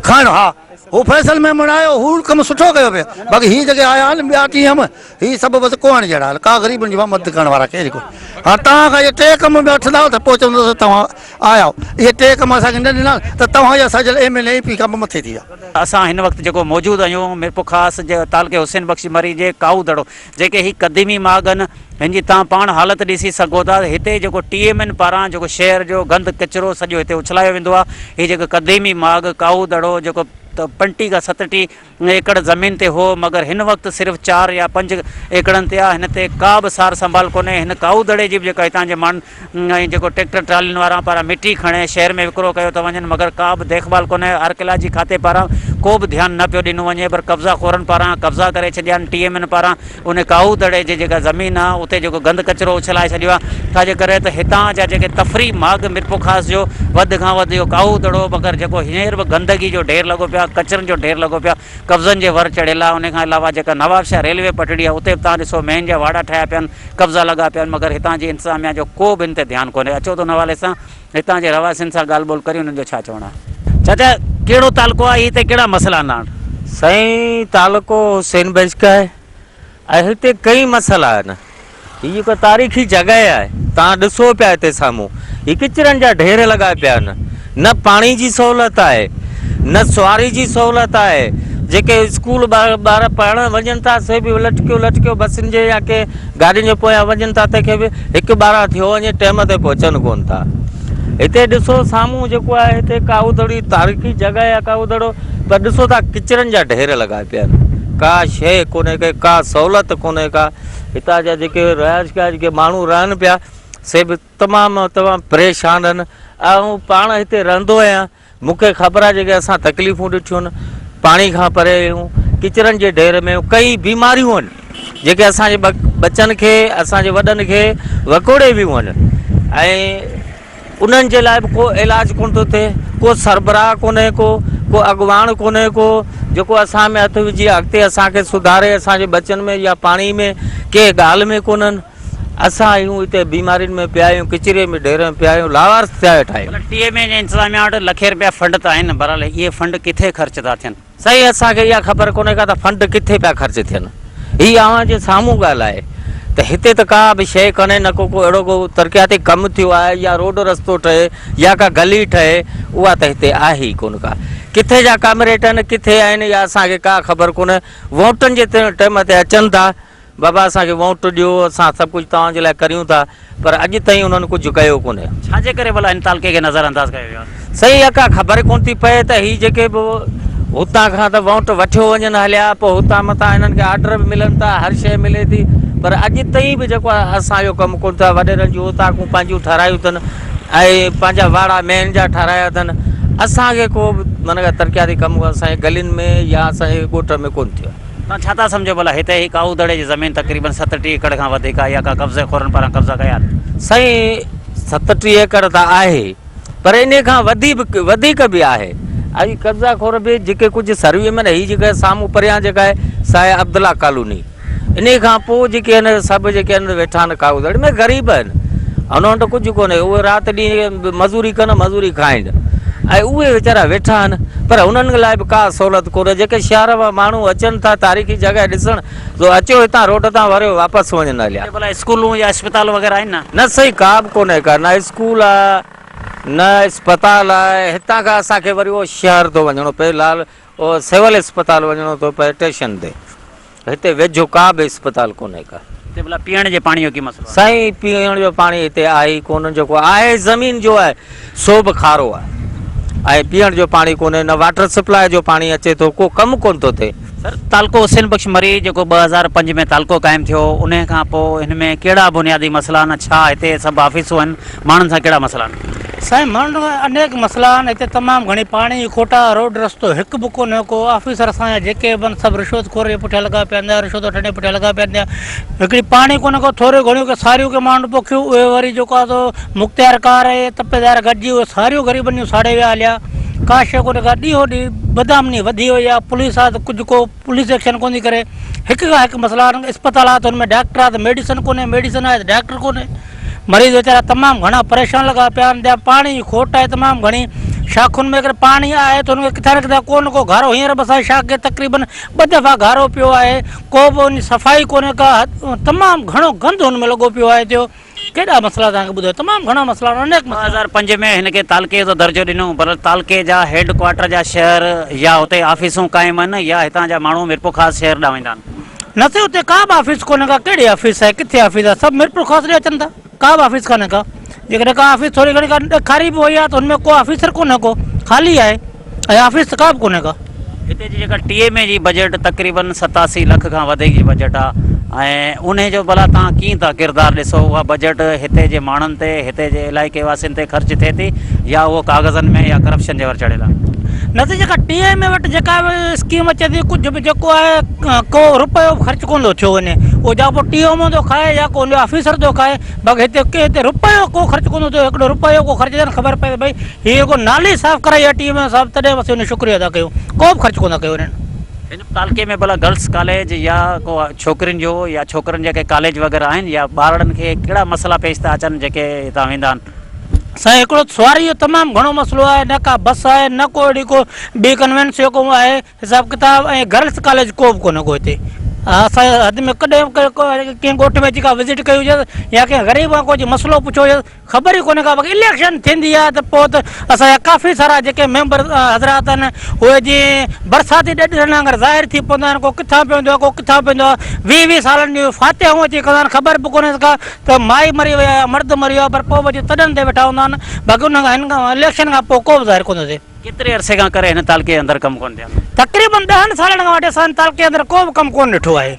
کائڻ ها هو فيصل ميمڻ آيو هو ڪم سٺو ڪيو پيو باقي هي جيڪي آيا آهن ٻيا ٽي ايم هي سڀ بس ڪوهڻ جهڙا آهن ڪا غريبن جي مدد ڪرڻ وارا ڪير ڪونهي هاڻ توهان کان اهي ٽي ڪم به وٺندا ته پوء چوندس توهان آيا آهيو اهي ٽي ڪم اسان کي نه ڏنا ته توهان جي اسان جي ايم اين اي پي کان به مٿي ٿي ويا. اسان هن وقت جيڪو موجود آهيون ميرپورخاص جي تعلقي حسين بخش مري جي ڪائو دڙو جيڪي هي قديمي ماڳ آهن هن جي توهان پاڻ حالت ڏسي سگهو ٿا هتي جيڪو ٽي ايم اين پاران جيڪو شهر جو گند ڪچرو سڄو هتي اڇلايو ويندو آهي هي جيڪو قديمي ماڳ ڪائو دڙو جيڪو پنٽي کان 37 ايڪڙ زمين تي هو مگر هن وقت صرف 4 يا 5 ايڪڙن تي آهي هن تي ڪا به سار سنڀال ڪونهي هن ڪائو دڙي جي به جيڪا هتان جي ماڻهن ۽ جيڪو ٽريڪٽر ٽرالين واران پاران مٽي کڻي شهر ۾ وڪرو ڪيو ٿا وڃن مگر ڪا به ديک ڀال ڪونهي آرڪيالاجي کاتي پاران ڪو به ڌيان نه پيو ڏنو وڃي پر قبضا خورن پاران قبضا ڪري ڇڏيا آهن ٽي ايم اين پاران ان ڪاهو دڙي جي جيڪا زمين آهي اتي جيڪو گند ڪچرو اڇلائي ڇڏيو آهي ڇا جي ڪري ته هتان جا جيڪي تفريح ماڳ ميرپورخاص جو وڌ کان وڌ اهو ڪاهو دڙو مگر جيڪو هينئر به گندگي جو ڍير لڳو پيو آهي ڪچرن جو ڍير لڳو پيو آهي قبضن جي ور چڙهيل آهي ان کان علاوه جيڪا نوابشاهه ريلوي پٽڙي آهي اتي به تان ڏسو مين جا واڙا ٺاهيا پيا آهن قبضا لڳا پيا آهن مگر هتان جي انتظاميا جو ڪو به ان تي ڌيان ڪونهي اچو ته ان حوالي سان هتان جي رهواسين سان ڳالهه ٻولهه ڪريون انهن جو ڇا چوڻ آهي. چاچا ڪهڙو تعلقو آهي هتي ڪهڙا مسئلا آهن؟ سائين تعلقو حسين بشڪ آهي ۽ هتي ڪئي مسئلا آهن هي جيڪو تاريخي جڳهه آهي توهان ڏسو پيا هتي سامهون هي ڪچرن جا ڍير لڳا پيا آهن نه پاڻي جي سهولت آهي نه سواري جي سهولت آهي جيڪي اسڪول ٻار پڙهڻ وڃن ٿا سي به لٽڪيو لٽڪيو بسن جي يا ڪنهن گاڏين جي پويان وڃن ٿا تنهن کي به هڪ ٻارهن ٿيو وڃي ٽيم تي پهچن ڪون ٿا. هتي ڏسو سامهون جيڪو آهي هتي ڪاهو دڙي تاريخي جڳهه آهي ڪاهو دڙو پر ڏسو ٿا ڪچرن جا ڍير لڳا پيا آهن ڪا شيء ڪونهي ڪي ڪا سهولت ڪونهي ڪا هتان جا جيڪي رهائش گاهه جيڪي ماڻهو رهن پيا سي به تمام تمام پريشان آهن آئون پاڻ هتي رهندو آهيان مون کي خبر آهي جيڪي اسان تڪليفون ڏٺيون آهن، پاڻي کان پري آهيون، ڪچرن جي ڍير ۾ آهيون، ڪئي بيماريون آهن جيڪي اسان جي ٻچن کي اسان جي وڏن کي وڪوڙي ويون آهن ۽ انهن جي لاء به ڪو علاج ڪونه ٿو ٿئي، ڪو سربراهه ڪونهي ڪو، ڪو اڳواڻ ڪونهي ڪو جيڪو اسان ۾ هٿ وجهي اڳتي اسان کي سڌاري اسان جي ٻچن ۾ يا پاڻي ۾ ڪنهن ڳالهه ۾ ڪونهن. اسان آهيون اتي بيمارين ۾ پيا آهيون ڪچري ۾ ڍير ۾ پيا آهيون لاوارث ٿيا ويٺا آهيون. مطلب ٽي ايم اي جي انتظاميا وٽ لکين رپيا فنڊ ته آهن بهرحال اهي فنڊ ڪٿي خرچ ٿا ٿين. سائين اسان کي اها خبر ڪونهي ڪا ته فنڊ ڪٿي پيا خرچ ٿين هي اوهان جي سامهون ڳالهه آهي ته هتي ته ڪا به شيء ڪونهي نه ڪو ڪو اهڙو ڪو ترقياتي ڪم ٿيو آهي يا روڊ رستو ٺهي يا ڪا گلي ٺهي اها ته هتي آهي ئي ڪونه ڪا ڪٿي جا ڪامريٽ آهن ڪٿي آهن اها اسان کي ڪا خبر ڪونهي ووٽن جي ٽيم تي اچن ٿا بابا اسان کي ووٽ ڏيو اسان سڀ ڪجهه توهان جي لاء ڪريون ٿا پر اڄ تائين انهن ڪجهه ڪيو ڪونهي. ڇا جي ڪري ڀلا هن تعلقي کي نظر انداز ڪيو ويو آهي؟ سائين اها ڪا خبر ڪونه ٿي پئي ته هي جيڪي به هتان کان ته ووٽ وٺيو وڃن هليا پوء هتان متان هنن کي آرڊر به ملن ٿا هر شيء ملي ٿي پر اڄ تائين به جيڪو آهي اسان جو ڪم ڪونه ٿيو آهي وڏيرن جون اوطاقون پنهنجون ٺهرايون اٿن ۽ پنهنجا واڙا مينهن جا ٺهرايا اٿن اسان کي ڪو به معنيٰ ترقياتي ڪم اسان جي گلين ۾ يا اسان جي ڳوٺ ۾ ڪونه ٿيو آهي. توهان ڇا ٿا سمجهو ڀلا هتي هي ڪاهو دڙي جي زمين تقريبن 67 ايڪڙ کان وڌيڪ آهي يا ڪا قبضي خورن پاران قبضا ڪيا آهن؟ سائين 67 ايڪڙ ته آهي پر انهي کان وڌي به وڌيڪ به آهي ۽ قبضا خور به جيڪي ڪجهه سروي ۾ هي جيڪا سامهون پريان جيڪا آهي سا آهي عبدالله ڪالوني انهي کان پوء جيڪي آهن سڀ جيڪي آهن ويٺا آهن ڪاهو دڙي ۾ غريب آهن. هن وٽ ڪجهه ڪونهي اهي رات ڏينهن مزوري ڪن مزوري کائين ۽ اهي ويچارا ويٺا آهن پر انهن لاء به ڪا سهولت ڪونهي جيڪي شهر مان ماڻهو اچن ٿا تاريخي جڳهه ڏسڻ سو اچيو هتان روڊ تان وريو واپس وڃن هليا. هتي ڀلا اسڪولون يا اسپتال وغيره آهن نه؟ نه سائين ڪا به ڪونهي ڪا نه اسڪول آ نه اسپتال آ هتان کان اسان کي وري اهو شهر ٿو وڃڻو پئي لال اهو سول اسپتال وڃڻو ٿو پئي ٽيشن تي هتي ويجهو ڪا به اسپتال ڪونهي ڪا. هتي ڀلا پيئڻ جي پاڻي جو ڪي مسئلو آهي؟ سائين پيئڻ جو پاڻي هتي آهي ئي ڪونه جيڪو آهي زمين جو آهي سو به کارو آهي ۽ پيئڻ جو پاڻي ڪونهي نه واٽر سپلاء جو پاڻي اچي ٿو ڪو ڪم ڪونه ٿو ٿئي. سر تعلقو حسين بخش مري جيڪو 2005 ۾ تعلقو قائم ٿيو انهي کان پوء هن ۾ ڪهڙا بنيادي مسئلا آهن ڇا هتي سڀ آفيسون آهن ماڻهن سان ڪهڙا مسئلا آهن؟ سائين ماڻهن سان انيڪ مسئلا آهن هتي تمام گهڻي پاڻي جي کوٽ آهي روڊ رستو هڪ به ڪونهي ڪو آفيسر اسان جا جيڪي به آهن سڀ رشوت خور جي پٺيان لڳا پيا آهن رشوت وٺڻ جي پٺيان لڳا پيا آهن هڪڙي پاڻي ڪونهي ڪو ٿوريون گهڻيون ڪي ساريون ڪي ماڻهن پوکيون اهي وري جيڪو آهي سو مختيارڪار ۽ تپيدار گڏجي اهي ساريون غريبن جون ساڙي ويا هليا ڪا شيء ڪونهي ڪا ڏينهون ڏينهن بدامني وڌي وئي آهي پوليس آهي ته ڪجهه ڪو پوليس ايڪشن ڪونه ٿي ڪري هڪ کان هڪ مسئلا آهن اسپتال آهي ته ان ۾ ڊاڪٽر آهي ته ميڊيسن ڪونهي ميڊيسن آهي ته ڊاڪٽر ڪونهي مريض ويچارا تمام گهڻا پريشان لڳا پيا آهن جا پاڻي جي کوٽ آهي تمام گهڻي شاخن ۾ اگر پاڻي آهي ته ان کي ڪٿان نه ڪٿان ڪو نه ڪو گهارو هينئر به اسان جي شاخ کي تقريبن ٻه دفعا گهارو پيو آهي ڪو به ان جي صفائي ڪونهي ڪا تمام گهڻو گند ان ۾ لڳو پيو آهي ٿيو ڪيڏا مسئلا توهان کي ٻڌايو تمام گهڻا مسئلا آهن انيڪ مسئلا 2005 ۾ هن کي تعلقي جو درجو ڏنو پر تعلقي جا هيڊ ڪوارٽر جا شهر يا اتي آفيسون قائم آهن يا هتان جا ماڻهو ميرپورخاص شهر ڏانهن ويندا آهن. نه سائين اتي ڪا به آفيس ڪونهي ڪا ڪهڙي آفيس آهي ڪٿي آفيس آهي سڀ ميرپورخاص ڏي اچن ٿا ڪا به آفيس ڪانهي ڪا جيڪڏهن ڪا آفيس ٿوري گهڻي ڪا ڏيکاري به وئي آهي ته ان ۾ ڪو آفيسر ڪونهي ڪو خالي آهي ۽ آفيس ته ڪا به ڪونهي ڪا. هتي جي جيڪا ٽي ايم اي جي بجيٽ تقريبن 87 لک کان وڌيڪ جي بجيٽ آ ۽ انهي جو ڀلا توهان ڪيئن ٿا ڪردار ڏسو اها بجيٽ هتي جي ماڻهن تي هتي جي علائقي واسين تي خرچ ٿئي ٿي يا اهو ڪاغذن ۾ يا ڪرپشن جي ور چڙهيل آ. نه ته جيڪا ٽي ايم اي وٽ جيڪا به اسڪيم اچي ٿي ڪجهه به جيڪو آهي ڪو روپيو به خرچ ڪونه ٿو ٿيو وڃي اهو يا پوء ٽي ايم او ٿو کائي يا ڪو ان جو آفيسر ٿو کائي باقي هتي ڪنهن تي روپيو ڪو خرچ ڪونه ٿو ٿئي هڪڙو روپيو ڪو خرچ ٿئي ته خبر پئي ته ڀئي هي رڳو نالي صاف ڪرائي آهي ٽي ايم او صاحب تڏهن به اسين ان جو شڪريو ادا ڪيون ڪو به خرچ ڪونه ٿا ڪيو وڃن. هن تعلقي ۾ ڀلا گرلس ڪاليج يا ڪو ڇوڪرين جو يا ڇوڪرن جا ڪي ڪاليج وغيره آهن يا ٻارڙن کي ڪهڙا مسئلا پيش ٿا اچن جيڪي هتان ويندا آهن. سائين هڪڙو سواري جو تمام گهڻو مسئلو آهي نه ڪا بس آهي نه ڪو اهڙي ڪو ٻي ڪنوينس جو ڪو آهي حساب ڪتاب ۽ گرلس ڪاليج ڪو به ڪونهي ڪو هتي اسان جي حد ۾ ڪڏهن به ڪنهن ڳوٺ ۾ اچي ڪا وزٽ ڪئي هجي يا ڪنهن غريب کان ڪو اچي مسئلو پڇيو هجي خبر ئي ڪونهي ڪا باقي اليڪشن ٿيندي آهي ته پوء ته اسان جا ڪافي سارا جيڪي ميمبر حضرات آهن اهي جيئن برساتي ڏڏرن وانگر ظاهر ٿي پوندا آهن ڪو ڪٿان پيو ايندو آهي ڪو ڪٿان پيو ايندو آهي ويهه ويهه سالن جون فاتحون اچي ڪندا آهن خبر به ڪونهي ڪا ته مائي مري وئي آهي يا مرد مري ويو آهي پر پوء به اچي تڏن تي ويٺا هوندا آهن باقي ان کان هن کان اليڪشن کان پوء ڪو به ظاهر ڪونه ٿو ٿئي. ڪيتري عرصي کان ڪري هن تعلقي جي اندر ڪم ڪونه ٿيا؟ تقريبن ڏهن سالن کان وٺي اسان هن تعلقي اندر ڪو به ڪم ڪونه ڏٺو آهي.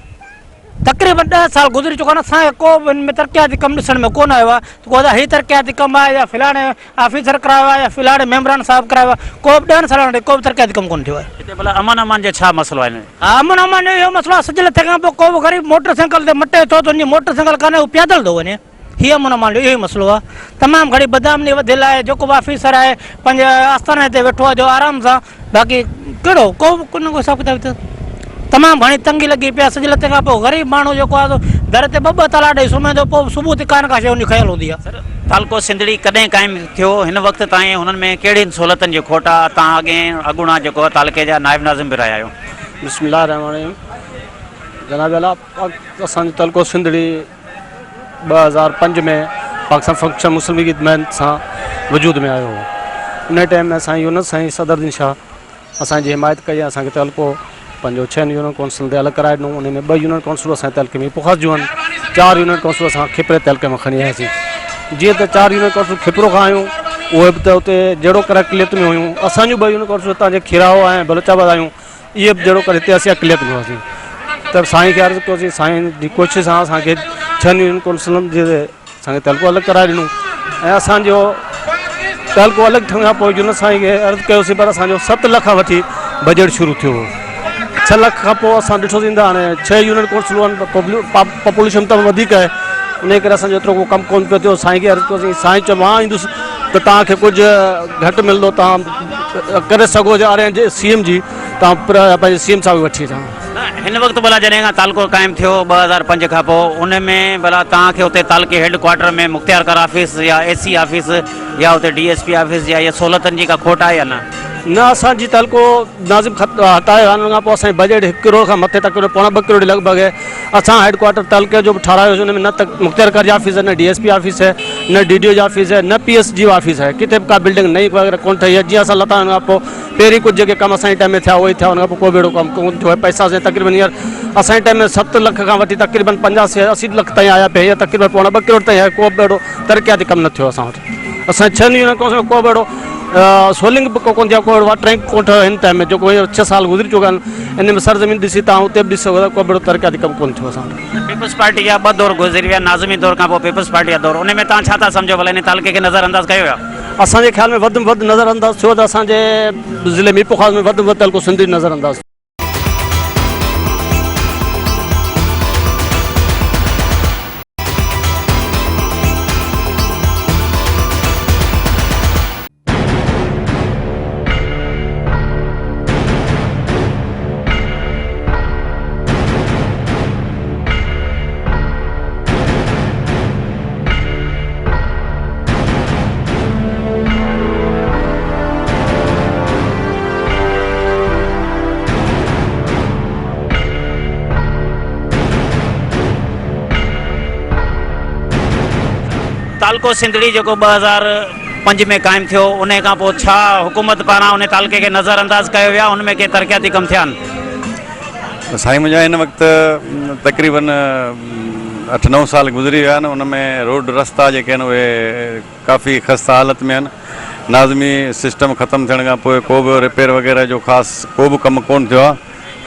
تقريبن ڏهه سال گذري چڪا آهن اسان کي ڪو به ان ۾ ترقياتي ڪم ڏسڻ ۾ ڪونه آيو آهي ته ڪو هي ترقياتي ڪم آهي يا فلاڻي آفيسر ڪرايو آهي يا فلاڻي ميمبران صاحب ڪرايو آهي ڪو به ڏهن سالن کان ڪو به ترقياتي ڪم ڪونه ٿيو آهي. هتي ڀلا امن امان جو ڇا مسئلو آهي؟ ها امن امان جو اهو مسئلو آهي سج لٿي کان پوء ڪو به غريب موٽر سائيڪل تي مٽي ٿو ته ان جي موٽر سائيڪل ڪانهي هو پيادل ٿو وڃي هي امن امان جو اهو ئي مسئلو آهي تمام گهڻي بدامني وڌيل آهي جيڪو به آفيسر آهي پنهنجي آستاني تي ويٺو آهي جو آرام سان باقي ڪهڙو ڪو به ڪونه ڪو حساب ڪتاب اٿس. تمام گهڻي تنگي لڳي پئي آهي سج لٿي کان پوء غريب ماڻهو جيڪو آهي سو در تي ٻه ٻه تالا ڏئي سمهي ٿو پوء به صبح تي ڪا نه ڪا شيء ان جي کنيل هوندي آهي. سر تعلقو سنڌڙي ڪڏهن قائم ٿيو هن وقت تائين هنن ۾ ڪهڙين سهولتن جي کوٽ آهي تان اڳين اڳوڻا جيڪو تعلقي جا نائب ناظم به رهيا آهيو. بسم الله الرحمٰن الرحيم جناب اعليٰ اسان جو تعلقو سنڌڙي 2005 ۾ پاڪستان فنڪشن مسلم ليگ محنت سان وجود ۾ آيو هو ان ٽائيم ۾ سائين يونس سائين صدر الدين شاهه اسان جي حمايت ڪئي اسان کي تعلقو پنهنجو ڇهن يونين ڪونسلن تي الڳ ڪرائي ڏنو ان ۾ ٻه يونين ڪونسلون اسان جي تعلقي ۾ پخاس جون آهن چار يونين ڪونسلون اسان کپري تعلقي مان کڻي آياسين جيئن ته چار يونين ڪونسلون کپرو کان آيون اهي به ته اتي جهڙو ڪر اقليت ۾ هيون اسان جون ٻه يونين ڪونسلون هتان جي کيراهو ۽ بلوچ آباد آيون اهي به جهڙو ڪر هتي اسين اقليت ۾ هئاسين ته سائين کي عرض ڪيوسين سائين جي ڪوشش سان اسان کي ڇهن يونين ڪونسلن جي اسان کي تعلقو الڳ ڪرائي ڏنو ۽ اسان جو تعلقو الڳ ٿيڻ کان پوء يونس سائين کي عرض ڪيوسين پر اسان جو ست لک کان وٺي بجيٽ شروع ٿيو هو ڇهه لک کان پوء اسان ڏٺوسين ته هاڻي ڇهه يونين ڪونسلون آهن پاپوليشن ته وڌيڪ آهي ان ڪري اسان جو ايترو ڪو ڪم ڪونه پيو ٿيو سائين کي عرض ڪيوسين سائين چيو مان ايندس ته توهان کي ڪجهه گهٽ ملندو توهان ڪري سگهو جي ارينج سي ايم جي توهان پنهنجي سي ايم صاحب کي وٺي اچان. نه هن وقت ڀلا جڏهن کان تعلقو قائم ٿيو 2005 کان پوء ان ۾ ڀلا توهان کي اتي تعلقي هيڊ ڪوارٽر ۾ مختيارڪار آفيس يا اي سي آفيس يا اتي ڊي ايس پي آفيس يا اهي سهولتن جي ڪا کوٽ آهي يا نه؟ نه اسان جي تعلقو ناظم خط هٽايو آهي ان کان پوء اسان جي بجيٽ هڪ ڪروڙ کان مٿي تقريبن پوڻا ٻه ڪروڙ جي لڳ ڀڳ آهي اسان هيڊ ڪوارٽر تعلقي جو به ٺهرايو ان ۾ نه ته مختيارڪار جي آفيس آهي نه ڊي ايس پي آفيس آهي نه ڊي ڊي او جي آفيس آهي نه پي ايس جي آفيس آهي ڪٿي به ڪا بلڊنگ نئين وغيره ڪونه ٺهي آهي جيئن اسان لٿا ان کان پوء پهرين ڪجهه جيڪي ڪم اسان جي ٽائيم ۾ ٿيا اهي ٿيا ان کان پوء ڪو به اهڙو ڪم ڪونه ٿيو آهي پئسا اسان تقريبن هينئر اسان جي ٽائيم ۾ ست لک کان وٺي تقريبن پنجاسي اسي لک تائين آيا پيا هينئر تقريبن پوڻا ٻه ڪروڙ تائين آهي ڪو به اهڙو ترقياتي ڪم نه ٿيو اسان وٽ اسان ڇهن يونين ڪائونسل ۾ ڪو به اهڙو سولنگ به ڪونه ٿي آهي ڪو اهڙو واٽر ٽينڪ ڪونه ٺهيو هن ٽائيم ۾ جيڪو هينئر ڇهه سال گذري چڪا آهن ان ۾ سرزمين ڏسي تان اتي به ڏسي سگهو ٿا ڪو به اهڙو ترقياتي ڪم ڪونه ٿيو اسان وٽ. پيپلز پارٽي جا ٻه دور گذري ويا ناظمي دور کان پوء پيپلز پارٽي جا دور ان ۾ توهان ڇا ٿا سمجهو ڀلا ان تعلقي کي نظر انداز ڪيو ويو آهي؟ اسان جي خيال ۾ وڌ ۾ وڌ نظر انداز ٿيو ته اسان جي ضلعي ميرپورخاص ۾ وڌ ۾ وڌ تعلقو سنڌ نظر انداز ٿيو. تعلقو سنڌڙي جيڪو 2005 ۾ قائم ٿيو انهي کان پوء ڇا حڪومت پاران انهي تعلقي کي نظر انداز ڪيو ويو ان ۾ ڪي ترقياتي ڪم ٿيا آهن؟ سائين منهنجا هن وقت تقريبن اٺ نو سال گذري ويا آهن ان ۾ روڊ رستا جيڪي آهن اهي ڪافي خسته حالت ۾ آهن ناظمي سسٽم ختم ٿيڻ کان پوء ڪو به رپيئر وغيره جو خاص ڪو به ڪم ڪون ٿيو آهي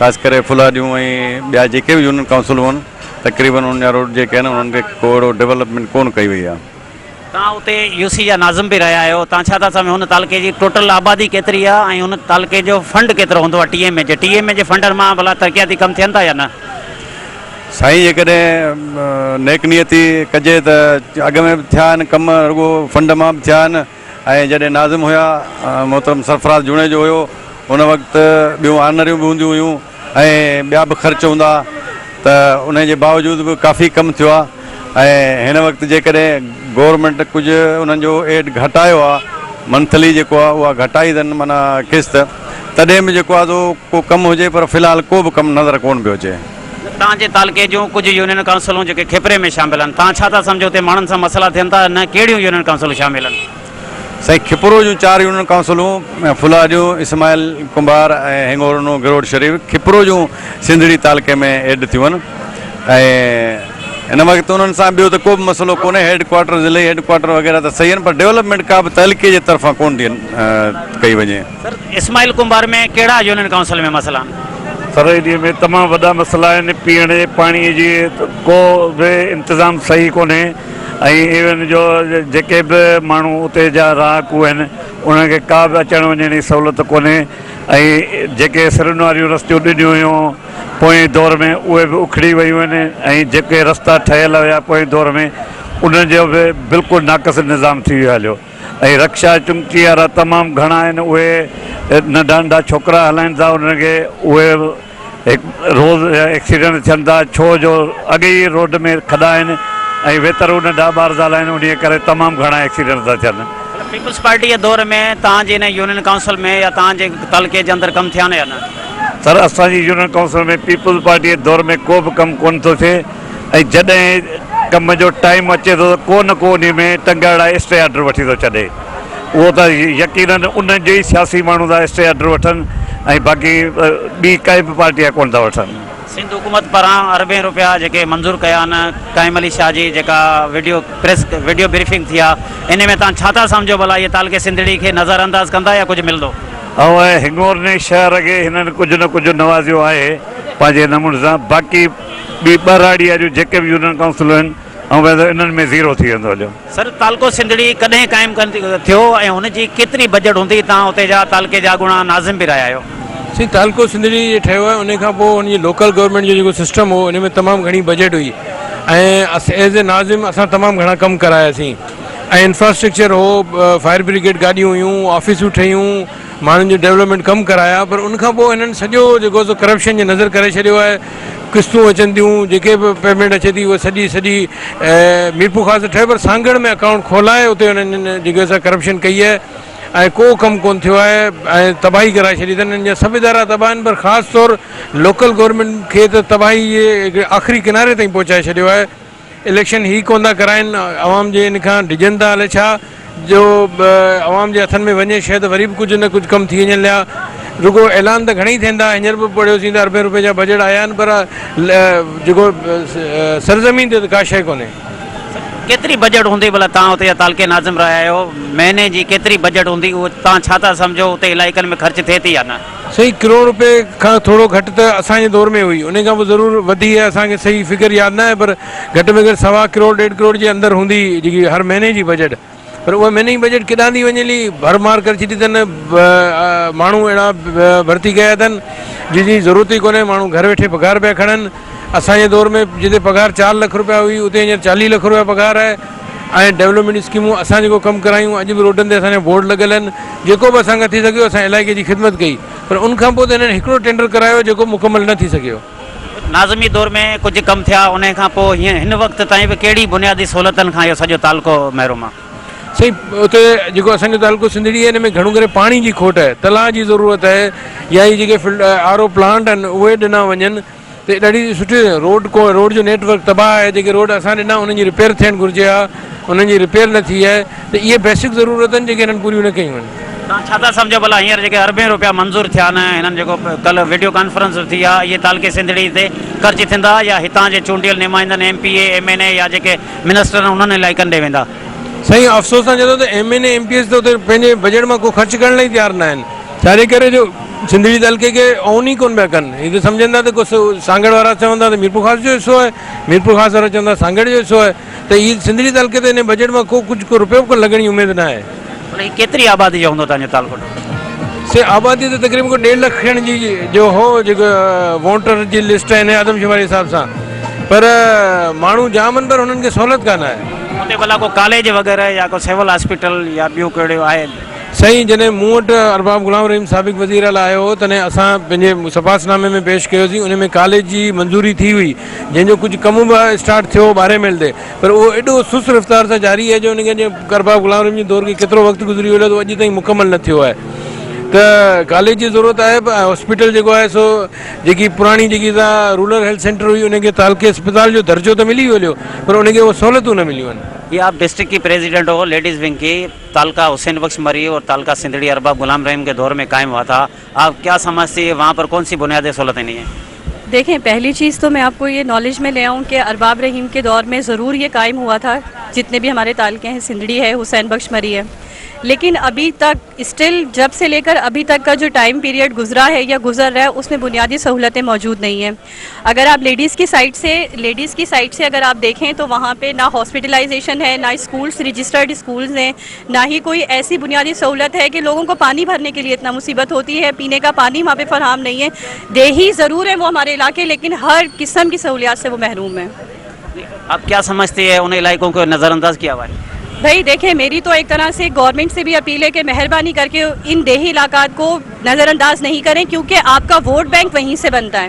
خاص ڪري ڦلاڏيون ۽ ٻيا جيڪي به يونين ڪائونسلون آهن تقريبن انهن جا روڊ جيڪي آهن انهن کي ڪو اهڙو ڊولپمينٽ ڪون ڪئي وئي آهي. توهان اتي يو سي جا ناظم به رهيا آهيو توهان ڇا ٿا سمجهو هن تعلقي جي ٽوٽل آبادي ڪيتري آهي ۽ هن تعلقي جو فنڊ ڪيترو هوندو آهي ٽي ايم اي جي ٽي ايم اي جي فنڊن مان ڀلا ترقياتي ڪم ٿين ٿا يا نه؟ سائين جيڪڏهن نيڪ نيتي ڪجي ته اڳ ۾ به ٿيا آهن ڪم رڳو فنڊ مان به ٿيا آهن ۽ جڏهن ناظم هيا محترم سرفراز جوڻيجو هيو ان وقت ٻيون آنريون به هونديون هيون ۽ ٻيا به خرچ هوندا ته انهي جي باوجود به ڪافي ڪم ٿيو آهي ۽ هن وقت جيڪڏهن گورنمينٽ ڪجهه انهن جو ايڊ گهٽايو آهي منٿلي جيڪو آهي اها گهٽائي اٿن معنيٰ قسط تڏهن به جيڪو آهي سو ڪو ڪم هجي پر في الحال ڪو به ڪم نظر ڪونه پيو اچي. توهان جي تعلقي جون ڪجهه يونين ڪائونسلون جيڪي کپري ۾ شامل آهن توهان ڇا ٿا سمجهو اتي ماڻهن سان مسئلا ٿين ٿا نه ڪهڙيون يونين ڪائونسلون شامل آهن؟ سائين کپرو جون چار يونين ڪائونسلون ڦلاجون، اسماعيل ڪنڀار ۽ هنڱورنو گروڙ شريف کپرو جون سنڌڙي تعلقي ۾ ايڊ ٿيون آهن ۽ هن وقت انهن سان ٻيو ته ڪو به مسئلو ڪونهي هيڊ ڪوارٽر ضلعي هيڊ ڪوارٽر وغيره ته صحيح آهن پر ڊولپمينٽ ڪا به تعلقي جي طرفان ڪونه ٿي ڪئي وڃي. سر اسماعيل ڪنڀار ۾ ڪهڙا يونين ڪائونسل ۾ مسئلا آهن؟ سر انهي ۾ تمام وڏا مسئلا آهن پيئڻ جي پاڻي جي ڪو به انتظام صحيح ڪونهي ۽ ايون جو جيڪي به ماڻهو اتي جا رهاڪو آهن انهن کي ڪا به اچڻ وڃڻ جي سهولت ڪونهي ۽ جيڪي سرن واريون رستيون ڏنيون هيون پوئين دور ۾ اهي به اکڙي ويون آهن ۽ جيڪي رستا ٺهيل هيا پوئين دور ۾ انهن جو به بلڪل ناقص نظام ٿي ويو هليو ۽ رڪشا چنگچي وارا تمام گهڻا آهن اهي ننڍا ننڍا ڇوڪرا هلائين ٿا انهن کي اهي هڪ روز ايڪسيڊنٽ ٿين ٿا ڇو جو اڳي ئي روڊ ۾ کڏا آهن ۽ ويتر هو ننڍا ٻار ٿا هلائين انهي ڪري تمام گهڻا ايڪسيڊنٽ ٿا ٿين. پيپلز پارٽي جي دور ۾ توهان جي هن يونين ڪائونسل ۾ يا توهان جي تعلقي جي اندر ڪم ٿيا آهن يا نه؟ سر اسان جي يونين ڪائونسل ۾ پيپلز پارٽي جي دور ۾ ڪو به ڪم ڪونه ٿو ٿئي ۽ جڏهن ڪم جو ٽائيم اچي ٿو ته ڪو نه ڪو انهي ۾ ٽنگ اڙائي اسٽي آرڊر وٺي ٿو ڇڏي اهو ته يقينن انهن جو ئي سياسي ماڻهو ٿا اسٽي آرڊر وٺن ۽ باقي ٻي ڪائي به پارٽي جا ڪونه ٿا وٺن. سنڌ حڪومت پاران اربين روپيا جيڪي منظور ڪيا آهن قائم علي شاهه جي جيڪا وڊيو پريس وڊيو بريفنگ ٿي آهي انهي ۾ توهان ڇا ٿا سمجهو ڀلا اهي تعلقي سنڌڙي کي نظر انداز ڪندا يا ڪجهه ملندو؟ ۽ هنڱورني شهر کي هنن ڪجهه نه ڪجهه نوازيو آهي پنهنجي نموني سان باقي ٻي ٻهراڙيء جون جيڪي به يونين ڪائونسلون آهن آئون ويندو انهن ۾ زيرو ٿي ويندو هليو. سر تعلقو سنڌڙي ڪڏهن قائم ٿيو ۽ هن جي ڪيتري بجيٽ هوندي توهان اتي جا تعلقي جا اڳوڻا ناظم به رهيا آهيو. سائين تعلقو سنڌڙي جي ٺهيو آهي انهي کان پوء ان جي لوڪل گورنمينٽ جو جيڪو سسٽم هو ان ۾ تمام گهڻي بجيٽ هئي ۽ ايز اي ناظم اسان تمام گهڻا ڪم ڪراياسين ۽ انفراسٽرڪچر هو فائر برگيڊ گاڏيون هيون آفيسون ٺهيون. ماڻهن جو ڊولپمينٽ ڪم ڪرايا پر ان کان پوء هنن سڄو جيڪو سو ڪرپشن جي نظر ڪري ڇڏيو آهي قسطون اچن ٿيون جيڪي به پيمينٽ اچي ٿي اها سڄي سڄي ميرپورخاص ته ٺهيو پر سانگهڙ ۾ اڪائونٽ کولائي اتي انهن جيڪو سا ڪرپشن ڪئي آهي ۽ ڪو ڪم ڪون ٿيو آهي ۽ تباهي ڪرائي ڇڏي اٿن انهن جا سڀ ادارا تباهه آهن پر خاص طور لوڪل گورنمينٽ کي ته تباهي جي آخري ڪناري تائين پهچائي ڇڏيو آهي. اليڪشن هي ڪونه ٿا ڪرائين عوام جي ان کان ڊڄن ٿا الائي ڇا جو عوام جي هٿن ۾ وڃي شيء ته وري به ڪجهه نه ڪجهه ڪم ٿي وڃن ليا رڳو اعلان ته گهڻئي ٿين ٿا هينئر به پڙهيوسين ته اربين روپين جا بجيٽ آيا آهن پر جيڪو سرزمين تي ته ڪا شيء ڪونهي. ڪيتري بجيٽ هوندي ڀلا توهان اتي جا تعلقي ناظم رهيا آهيو مهيني جي ڪيتري بجيٽ هوندي اهو توهان ڇا ٿا سمجهو اتي علائقن ۾ خرچ ٿئي ٿي يا نه؟ سائين ڪروڙ روپئي کان ٿورو گهٽ ته اسان جي دور ۾ هئي انهي کان پوء ضرور وڌي آهي اسان کي صحيح فگر ياد نه آهي پر گهٽ ۾ گهٽ سوا ڪروڙ ڏيڍ ڪروڙ جي اندر هوندي جيڪي هر مهيني جي بجيٽ پر اها مهيني جي بجيٽ ڪيڏانهن ٿي وڃي لي ڀر مار ڪري ڇڏي اٿن ماڻهو اهڙا ڀرتي ڪيا اٿن جن جي ضرورت ئي ڪونهي ماڻهو گهر ويٺي پگهار پيا کڻن اسان جي دور ۾ جتي پگهار چار لک روپيا هئي اتي هينئر 40 لک روپيا پگهار آهي ۽ ڊولپمينٽ اسڪيمون اسان جيڪو ڪم ڪرايون اڄ به روڊن تي اسان جا بورڊ لڳل آهن جيڪو به اسان کان ٿي سگهيو اسان علائقي جي خدمت ڪئي پر ان کان پوء ته هنن هڪڙو ٽينڊر ڪرايو جيڪو مڪمل نه ٿي سگهيو. ناظمي دور ۾ ڪجهه ڪم ٿيا انهي کان پوء هن وقت تائين به ڪهڙي بنيادي سهولتن کان اهو سڄو تعلقو محروم آهي؟ سائين اتي جيڪو اسان جو تعلقو سنڌڙي آهي ان ۾ گهڻو ڪري پاڻي جي کوٽ آهي تلاء جي ضرورت آهي يا هي جيڪي آر او پلانٽ آهن اهي ڏنا وڃن ته ڏاڍي سٺي روڊ ڪو روڊ جو نيٽ ورڪ تباهه آهي جيڪي روڊ اسان ڏنا انهن جي رپيئر ٿيڻ گهرجي ها انهن جي رپيئر نه ٿي آهي ته اهي بيسڪ ضرورت آهن جيڪي هنن پوريون نه ڪيون آهن. توهان ڇا ٿا سمجهو ڀلا هينئر جيڪي اربين روپيا منظور ٿيا آهن هنن جيڪو ڪلهه وڊيو ڪانفرنس به ٿي آهي اهي تعلقي سنڌڙي تي خرچ ٿيندا يا هتان جي چونڊيل نمائندن M P A M N A يا جيڪي منسٽر آهن انهن علائقن ڏي ويندا. سائين افسوس سان چوندو ته M N A M P As ته اتي پنهنجي بجيٽ مان ڪو خرچ ڪرڻ لاء ئي تيار نه آهن ڇاجي ڪري جو سنڌڙي تعلقي کي اون ئي ڪونه پيا ڪن. هي ته سمجهن ٿا ته ڪو سانگهڙ وارا چون ٿا ته ميرپورخاص جو حصو آهي، ميرپورخاص وارا چون ٿا سانگهڙ جو حصو آهي ته هي سنڌڙي تعلقي تي انهي بجيٽ مان ڪو ڪجهه ڪو رپيو به ڪونه لڳڻ جي اميد نه آهي. ڀلا هي ڪيتري آبادي جو هوندو توهان جو تعلقو ٽوٽل؟ سي آبادي ته تقريبن ڪو ڏيڍ لک کن جي جو هو جيڪو ووٽر جي لسٽ آهي انهي آدمشماري حساب سان پر ماڻهو جام آهن پر انهن کي سهولت ڪانه آهي. اتي ڀلا ڪو ڪاليج وغيره يا ڪو سول هاسپيٽل يا ٻيو ڪهڙو آهي؟ سائين جڏهن مون وٽ ارباب غلام رحيم سابق وزير اعليٰ آيو هو تڏهن اسان پنهنجي سپاس نامي ۾ پيش ڪيوسين ان ۾ ڪاليج جي منظوري ٿي هئي جنهن جو ڪجهه ڪم به اسٽارٽ ٿيو هو ٻارهين ميل تي پر اهو ايڏو سست رفتار سان جاري آهي جو ان کي ارباب غلام رحيم جي دور کي ڪيترو وقت گذري ويو اڄ تائين مڪمل نه ٿيو آهي ته ڪاليج جي ضرورت آهي ۽ هاسپيٽل جيڪو آهي سو جيڪي پراڻي جيڪي رورل هيلٿ سينٽر هئي ان کي تعلقي اسپتال جو درجو ته ملي ويو پر ان کي اهي سهولتون نه مليون آهن. هي آپ ڊسٽرڪٽ ڪي پريزيڊنٽ هو ليڊيز ونگ ڪي تعلقه حسين بخش مري اور تعلقه سنڌڙي ارباب غلام رحيم کے دور میں قائم ہوا تھا آپ کیا سمجھتی ہیں وہاں پر کون سی بنیادی سہولتیں نہیں ہیں؟ دیکھیں پہلی چیز تو میں آپ کو یہ نالج میں لے آؤں کہ ارباب رحیم کے دور میں ضرور یہ قائم ہوا تھا جتنے بھی ہمارے تعلقے ہیں سندھڑی ہے حسین بخش مری ہے لیکن ابھی تک اسٹل جب سے لے کر ابھی تک کا جو ٹائم پیریڈ گزرا ہے یا گزر رہا ہے اس میں بنیادی سہولتیں موجود نہیں ہیں اگر آپ لیڈیز کی سائڈ سے لیڈیز کی سائڈ سے اگر آپ دیکھیں تو وہاں پہ نہ ہاسپٹلائزیشن ہے نہ اسکولس رجسٹرڈ اسکولز ہیں نہ ہی کوئی ایسی بنیادی سہولت ہے کہ لوگوں کو پانی بھرنے کے لیے اتنا مصیبت ہوتی ہے پینے کا پانی وہاں پہ فراہم نہیں ہے دیہی ضرور ہیں وہ ہمارے علاقے لیکن ہر قسم کی سہولیات سے وہ محروم ہیں۔ آپ کیا سمجھتی ہیں ان علاقوں کو نظر انداز کیا ہوا ہے؟ بھائی دیکھیں میری تو ایک طرح سے گورنمنٹ سے بھی اپیل ہے کہ مہربانی کر کے ان دیہی علاقات کو نظر انداز نہیں کریں کیونکہ آپ کا ووٹ بینک وہیں سے بنتا ہے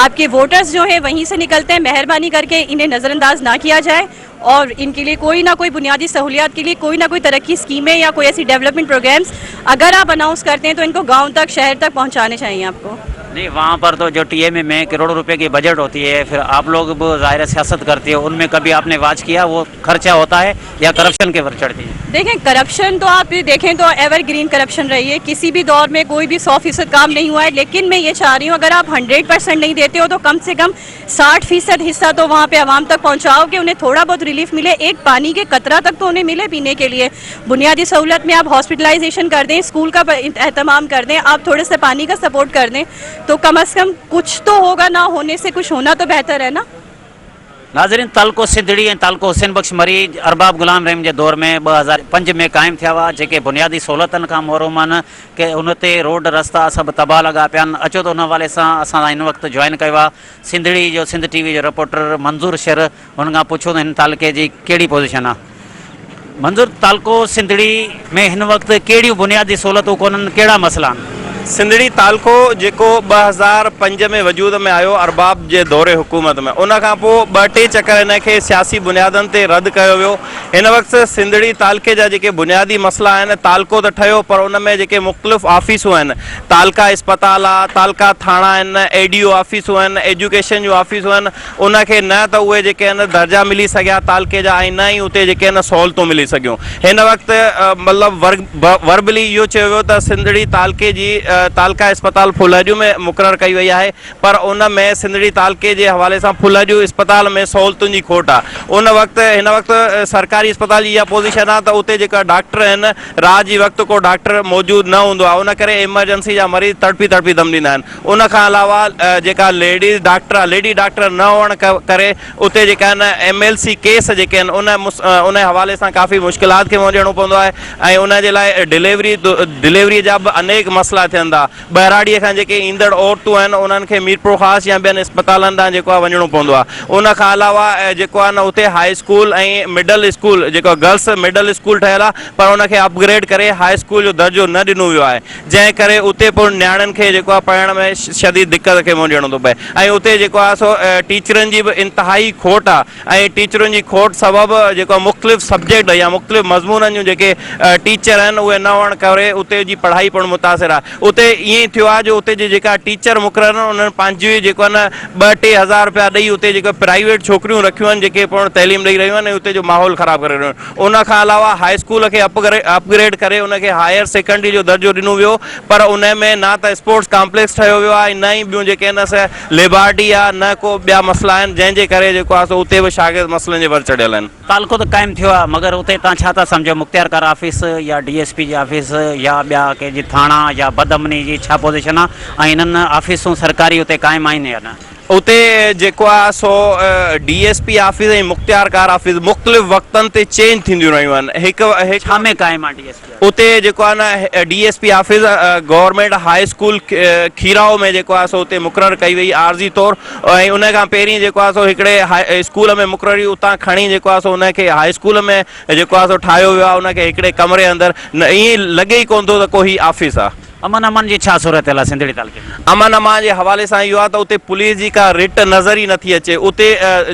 آپ کے ووٹرز جو ہیں وہیں سے نکلتے ہیں مہربانی کر کے انہیں نظر انداز نہ کیا جائے اور ان کے لیے کوئی نہ کوئی بنیادی سہولیات کے لیے کوئی نہ کوئی ترقی اسکیمیں یا کوئی ایسی ڈیولپمنٹ پروگرامز اگر آپ اناؤنس کرتے ہیں تو ان کو گاؤں تک شہر تک پہنچانے چاہیے آپ کو۔ نہیں وہاں پر تو جو ٹی ایم اے میں کروڑوں روپے کی بجٹ ہوتی ہے پھر آپ لوگ ظاہر سیاست کرتے ہو ان میں کبھی آپ نے واچ کیا وہ خرچہ ہوتا ہے یا کرپشن کے ور چڑھتی ہے؟ دیکھیں کرپشن تو آپ دیکھیں تو ایور گرین کرپشن رہی ہے کسی بھی دور میں کوئی بھی 100% کام نہیں ہوا ہے لیکن میں یہ چاہ رہی ہوں اگر آپ 100% نہیں دیتے ہو تو کم سے کم 60% حصہ تو وہاں پہ عوام تک پہنچاؤ کہ انہیں تھوڑا بہت ریلیف ملے ایک پانی کے قطرہ تک تو انہیں ملے پینے کے لیے بنیادی سہولت میں آپ ہاسپٹلائزیشن کر دیں اسکول کا اہتمام کر دیں آپ تھوڑے سے پانی کا سپورٹ کر دیں تو کم از کم کچھ تو ہوگا نہ ہونے سے کچھ ہونا تو بہتر ہے نا۔ ناظرين تعلقو سنڌڙي ۽ تعلقو حسين بخش مري ارباب غلام رحيم جي دور ۾ 2005 ۾ قائم ٿيا هئا جيڪي بنيادي سهولتن کان محروم آهن ڪي ان تي روڊ رستا سڀ تباهه لڳا پيا آهن اچو ته ان حوالي سان اسان هن وقت جوائن ڪيو آهي سنڌڙي جو سنڌ ٽي وي جو رپورٽر منظور شر هن کان پڇو ته هن تعلقي جي ڪهڙي پوزيشن آهي. منظور تعلقو سنڌڙي ۾ هن وقت ڪهڙيون بنيادي سهولتون ڪونهن ڪهڙا مسئلا آهن؟ سنڌڙي تعلقو جيڪو 2005 ۾ وجود ۾ آيو ارباب جي دور حڪومت ۾ ان کان پوء ٻه ٽي چڪر ان کي سياسي بنيادن تي رد ڪيو ويو هن وقت سنڌڙي تعلقي جا جيڪي بنيادي مسئلا آهن تعلقو ته ٺهيو پر ان ۾ جيڪي مختلف آفيسون آهن تعلقا اسپتال آ تعلقا ٿاڻا آهن اي ڊي او آفيسون آهن ايجوڪيشن جون آفيسون آهن ان کي نه ته اهي جيڪي آهن درجا ملي سگهيا تعلقي جا ۽ نه ئي اتي جيڪي آهن سهولتون ملي سگهيون. هن وقت مطلب وربلي اهو چيو ويو ته سنڌڙي تعلقي جي تعلقه اسپتال ڦلهڏيون ۾ مقرر ڪئي وئي آهي پر ان ۾ سنڌڙي تعلقي جي حوالي سان ڦلهڏيون اسپتال ۾ سهولتن جي کوٽ آهي. ان وقت هن وقت سرڪاري اسپتال جي اها پوزيشن آهي ته اتي جيڪا ڊاڪٽر آهن رات جي وقت ڪو ڊاڪٽر موجود نه هوندو آهي ان ڪري ايمرجنسي جا مريض تڙپي تڙپي دم ڏيندا آهن. ان کان علاوه جيڪا ليڊيز ڊاڪٽر آهي ليڊي ڊاڪٽر نه هئڻ ڪري اتي جيڪا آهن ايم ايل سي ڪيس جيڪي آهن ان ان حوالي سان ڪافي مشڪلات کي منهن ڏيڻو پوندو آهي ۽ ان جي لاء ڊليوري ڊليوري جا به انيڪ مسئلا ٿين ٿا ٻهراڙي کان جيڪي ايندڙ عورتون آهن انهن کي ميرپورخاص يا ٻين اسپتالن ڏانهن جيڪو آهي وڃڻو پوندو آهي ان کان علاوه جيڪو آهي نه اتي هاء اسڪول ۽ مڊل اسڪول جيڪو گرلس مڊل اسڪول ٺهيل آهي پر ان کي اپگريڊ ڪري هاء اسڪول جو درجو نه ڏنو ويو آهي جنهن ڪري اتي پڻ نياڻين کي جيڪو آهي پڙهڻ ۾ شديد دقت کي منهن ڏيڻو ٿو پئي ۽ اتي جيڪو آهي سو ٽيچرن جي به انتهائي کوٽ آهي ۽ ٽيچرن جي کوٽ سبب جيڪو آهي مختلف سبجيڪٽ يا مختلف مضمونن جون جيڪي ٽيچر آهن اهي نه هئڻ ڪري اتي جي پڙهائي پڻ متاثر آهي اتي ائين ٿيو آهي جو اتي جي جيڪا ٽيچر مقرر آهن انهن پنهنجي جيڪو آهي نه ٻه ٽي هزار روپيا ڏئي اتي جيڪو پرائيويٽ ڇوڪريون رکيون آهن جيڪي پڻ تعليم ڏئي رهيون آهن ۽ اتي جو ماحول خراب ڪري رهيون آهن. ان کان علاوه هاء اسڪول کي اپگريڊ ڪري ان کي هائير سيڪنڊري جو درجو ڏنو ويو پر ان ۾ نه ته اسپورٽس ڪامپليڪس ٺهيو ويو آهي نه ئي ٻيون جيڪي آهن سي ليبارٽي آهي نه ڪو ٻيا مسئلا آهن جنهن جي ڪري جيڪو آهي سو اتي به شاگرد مسئلن جي ور چڙهيل آهن. تعلقو ته قائم ٿيو آهي مگر اتي تان ڇا ٿا سمجهو مختيارڪار آفيس يا ڊي ايس پي جي آفيس يا ٻيا ڪي جي ٿاڻا يا بدامني جي ڇا پوزيشن آهي ۽ انهن آفيسون سرڪاري اتي قائم آهن يا نه؟ اتي جيڪو آهي سو ڊي ايس پي آفيس ۽ مختيارڪار آفيس مختلف وقتن تي چينج ٿينديون رهيون آهن هڪ هڪ ڇا ۾ قائم آهي ڊي ايس پي آفيس؟ اتي جيڪو آهي نه D S P office government high school Kheraho ۾ جيڪو آهي سو اتي مقرر ڪئي وئي عارضي طور ۽ ان کان پهرين جيڪو آهي سو هڪڙي هاء اسڪول ۾ مقرر هئي اتان کڻي جيڪو آهي سو ان کي هاء اسڪول ۾ جيڪو آهي سو ٺاهيو ويو آهي ان کي هڪڙي ڪمري اندر نه ائين لڳي ئي ڪونه ٿو ته ڪو هي آفيس آهي. امن امان جي ڇا صورتحال آهي سنڌڙي تعلقي ۾؟ امن امان جي حوالي سان اهو آهي ته اتي پوليس جي ڪا رٽ نظر ئي نٿي اچي اتي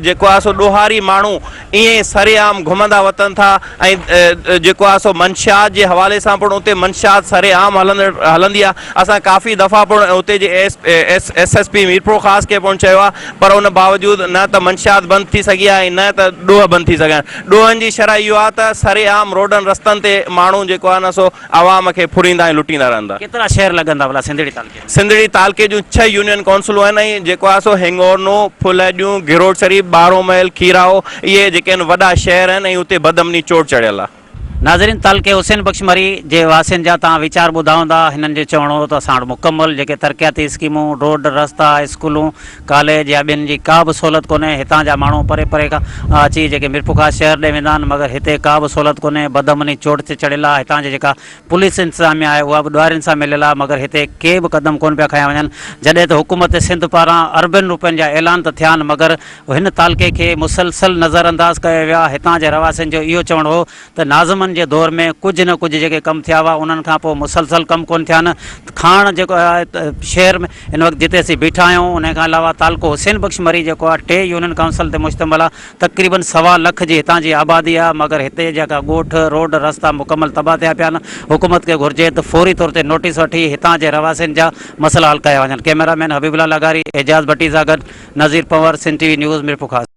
جيڪو آهي سو ڏوهاري ماڻهو ائين ئي سر عام گهمندا وتن ٿا ۽ جيڪو آهي سو منشيات جي حوالي سان پڻ اتي منشيات سر عام هلندڙ هلندي آهي اسان ڪافي دفعا پڻ اتي جي S S S P Mirpurkhas کي پڻ چيو آهي پر ان باوجود نه ته منشيات بند ٿي سگهي آهي ۽ نه ته ڏوهه بند ٿي سگهيا آهن ڏوهن جي شرح اهو آهي ته سر عام روڊن رستن تي ماڻهو جيڪو آهي نه سو عوام کي ڦريندا ۽ لٽيندا رهن ٿا. ڪيترا شهر لڳن ٿا ڀلا سنڌڙي تعلقي ۾؟ سنڌڙي تعلقي جون ڇهه يونين ڪائونسلون آهن ۽ جيڪو آهي سو هنڱورنو، ڦلهڏيون، گهروٽ شريف، ٻارهون محل، کيراهو اهي جيڪي آهن وڏا شهر آهن ۽ اتي بدامني چوٽ چڙهيل آهي. ناظرين تعلقي حسين بخش مري جي واسين جا توهان ويچار ٻڌا هوندا هنن جو چوڻ هو ته اسان وٽ مڪمل جيڪي ترقياتي اسڪيمون روڊ رستا اسڪولون ڪاليج يا ٻين جي ڪا به سهولت ڪونهي، هتان جا ماڻهو پري پري کان اچي جيڪي ميرپورخاص شهر ڏي ويندا آهن مگر هتي ڪا به سهولت ڪونهي، بدامني چوٽ تي چڙهيل آهي، هتان جي جيڪا پوليس انتظاميا آهي اها به ڏوهارين سان مليل آهي مگر هتي ڪي به قدم ڪونه پيا کنيا وڃن، جڏهن ته حڪومت سنڌ پاران اربين روپين جا اعلان ته ٿيا آهن مگر هن تعلقي کي مسلسل نظر انداز ڪيو ويو آهي، هتان جي رهواسين جو اهو چوڻ هو ته ناظمن جي دور ۾ ڪجهه نه ڪجهه جيڪي ڪم ٿيا هئا انهن کان پوء مسلسل ڪم ڪونه ٿيا آهن کاڻ جيڪو آهي شهر ۾ هن وقت جتي اسين بيٺا آهيون ان کان علاوه تعلقو حسين بخش مري جيڪو آهي ٽي يونين ڪائونسل تي مشتمل آهي تقريبن سوا لک جي هتان جي آبادي آهي مگر هتي جيڪا ڳوٺ روڊ رستا مڪمل تباهه ٿيا پيا آهن حڪومت کي گهرجي ته فوري طور تي نوٽيس وٺي هتان جي رهواسين جا مسئلا حل ڪيا وڃن ڪئميرا مين حبيب الله لغاري اعجاز ڀٽي سان گڏ Nazir Panhwar Sindh T V news Mirpurkhas.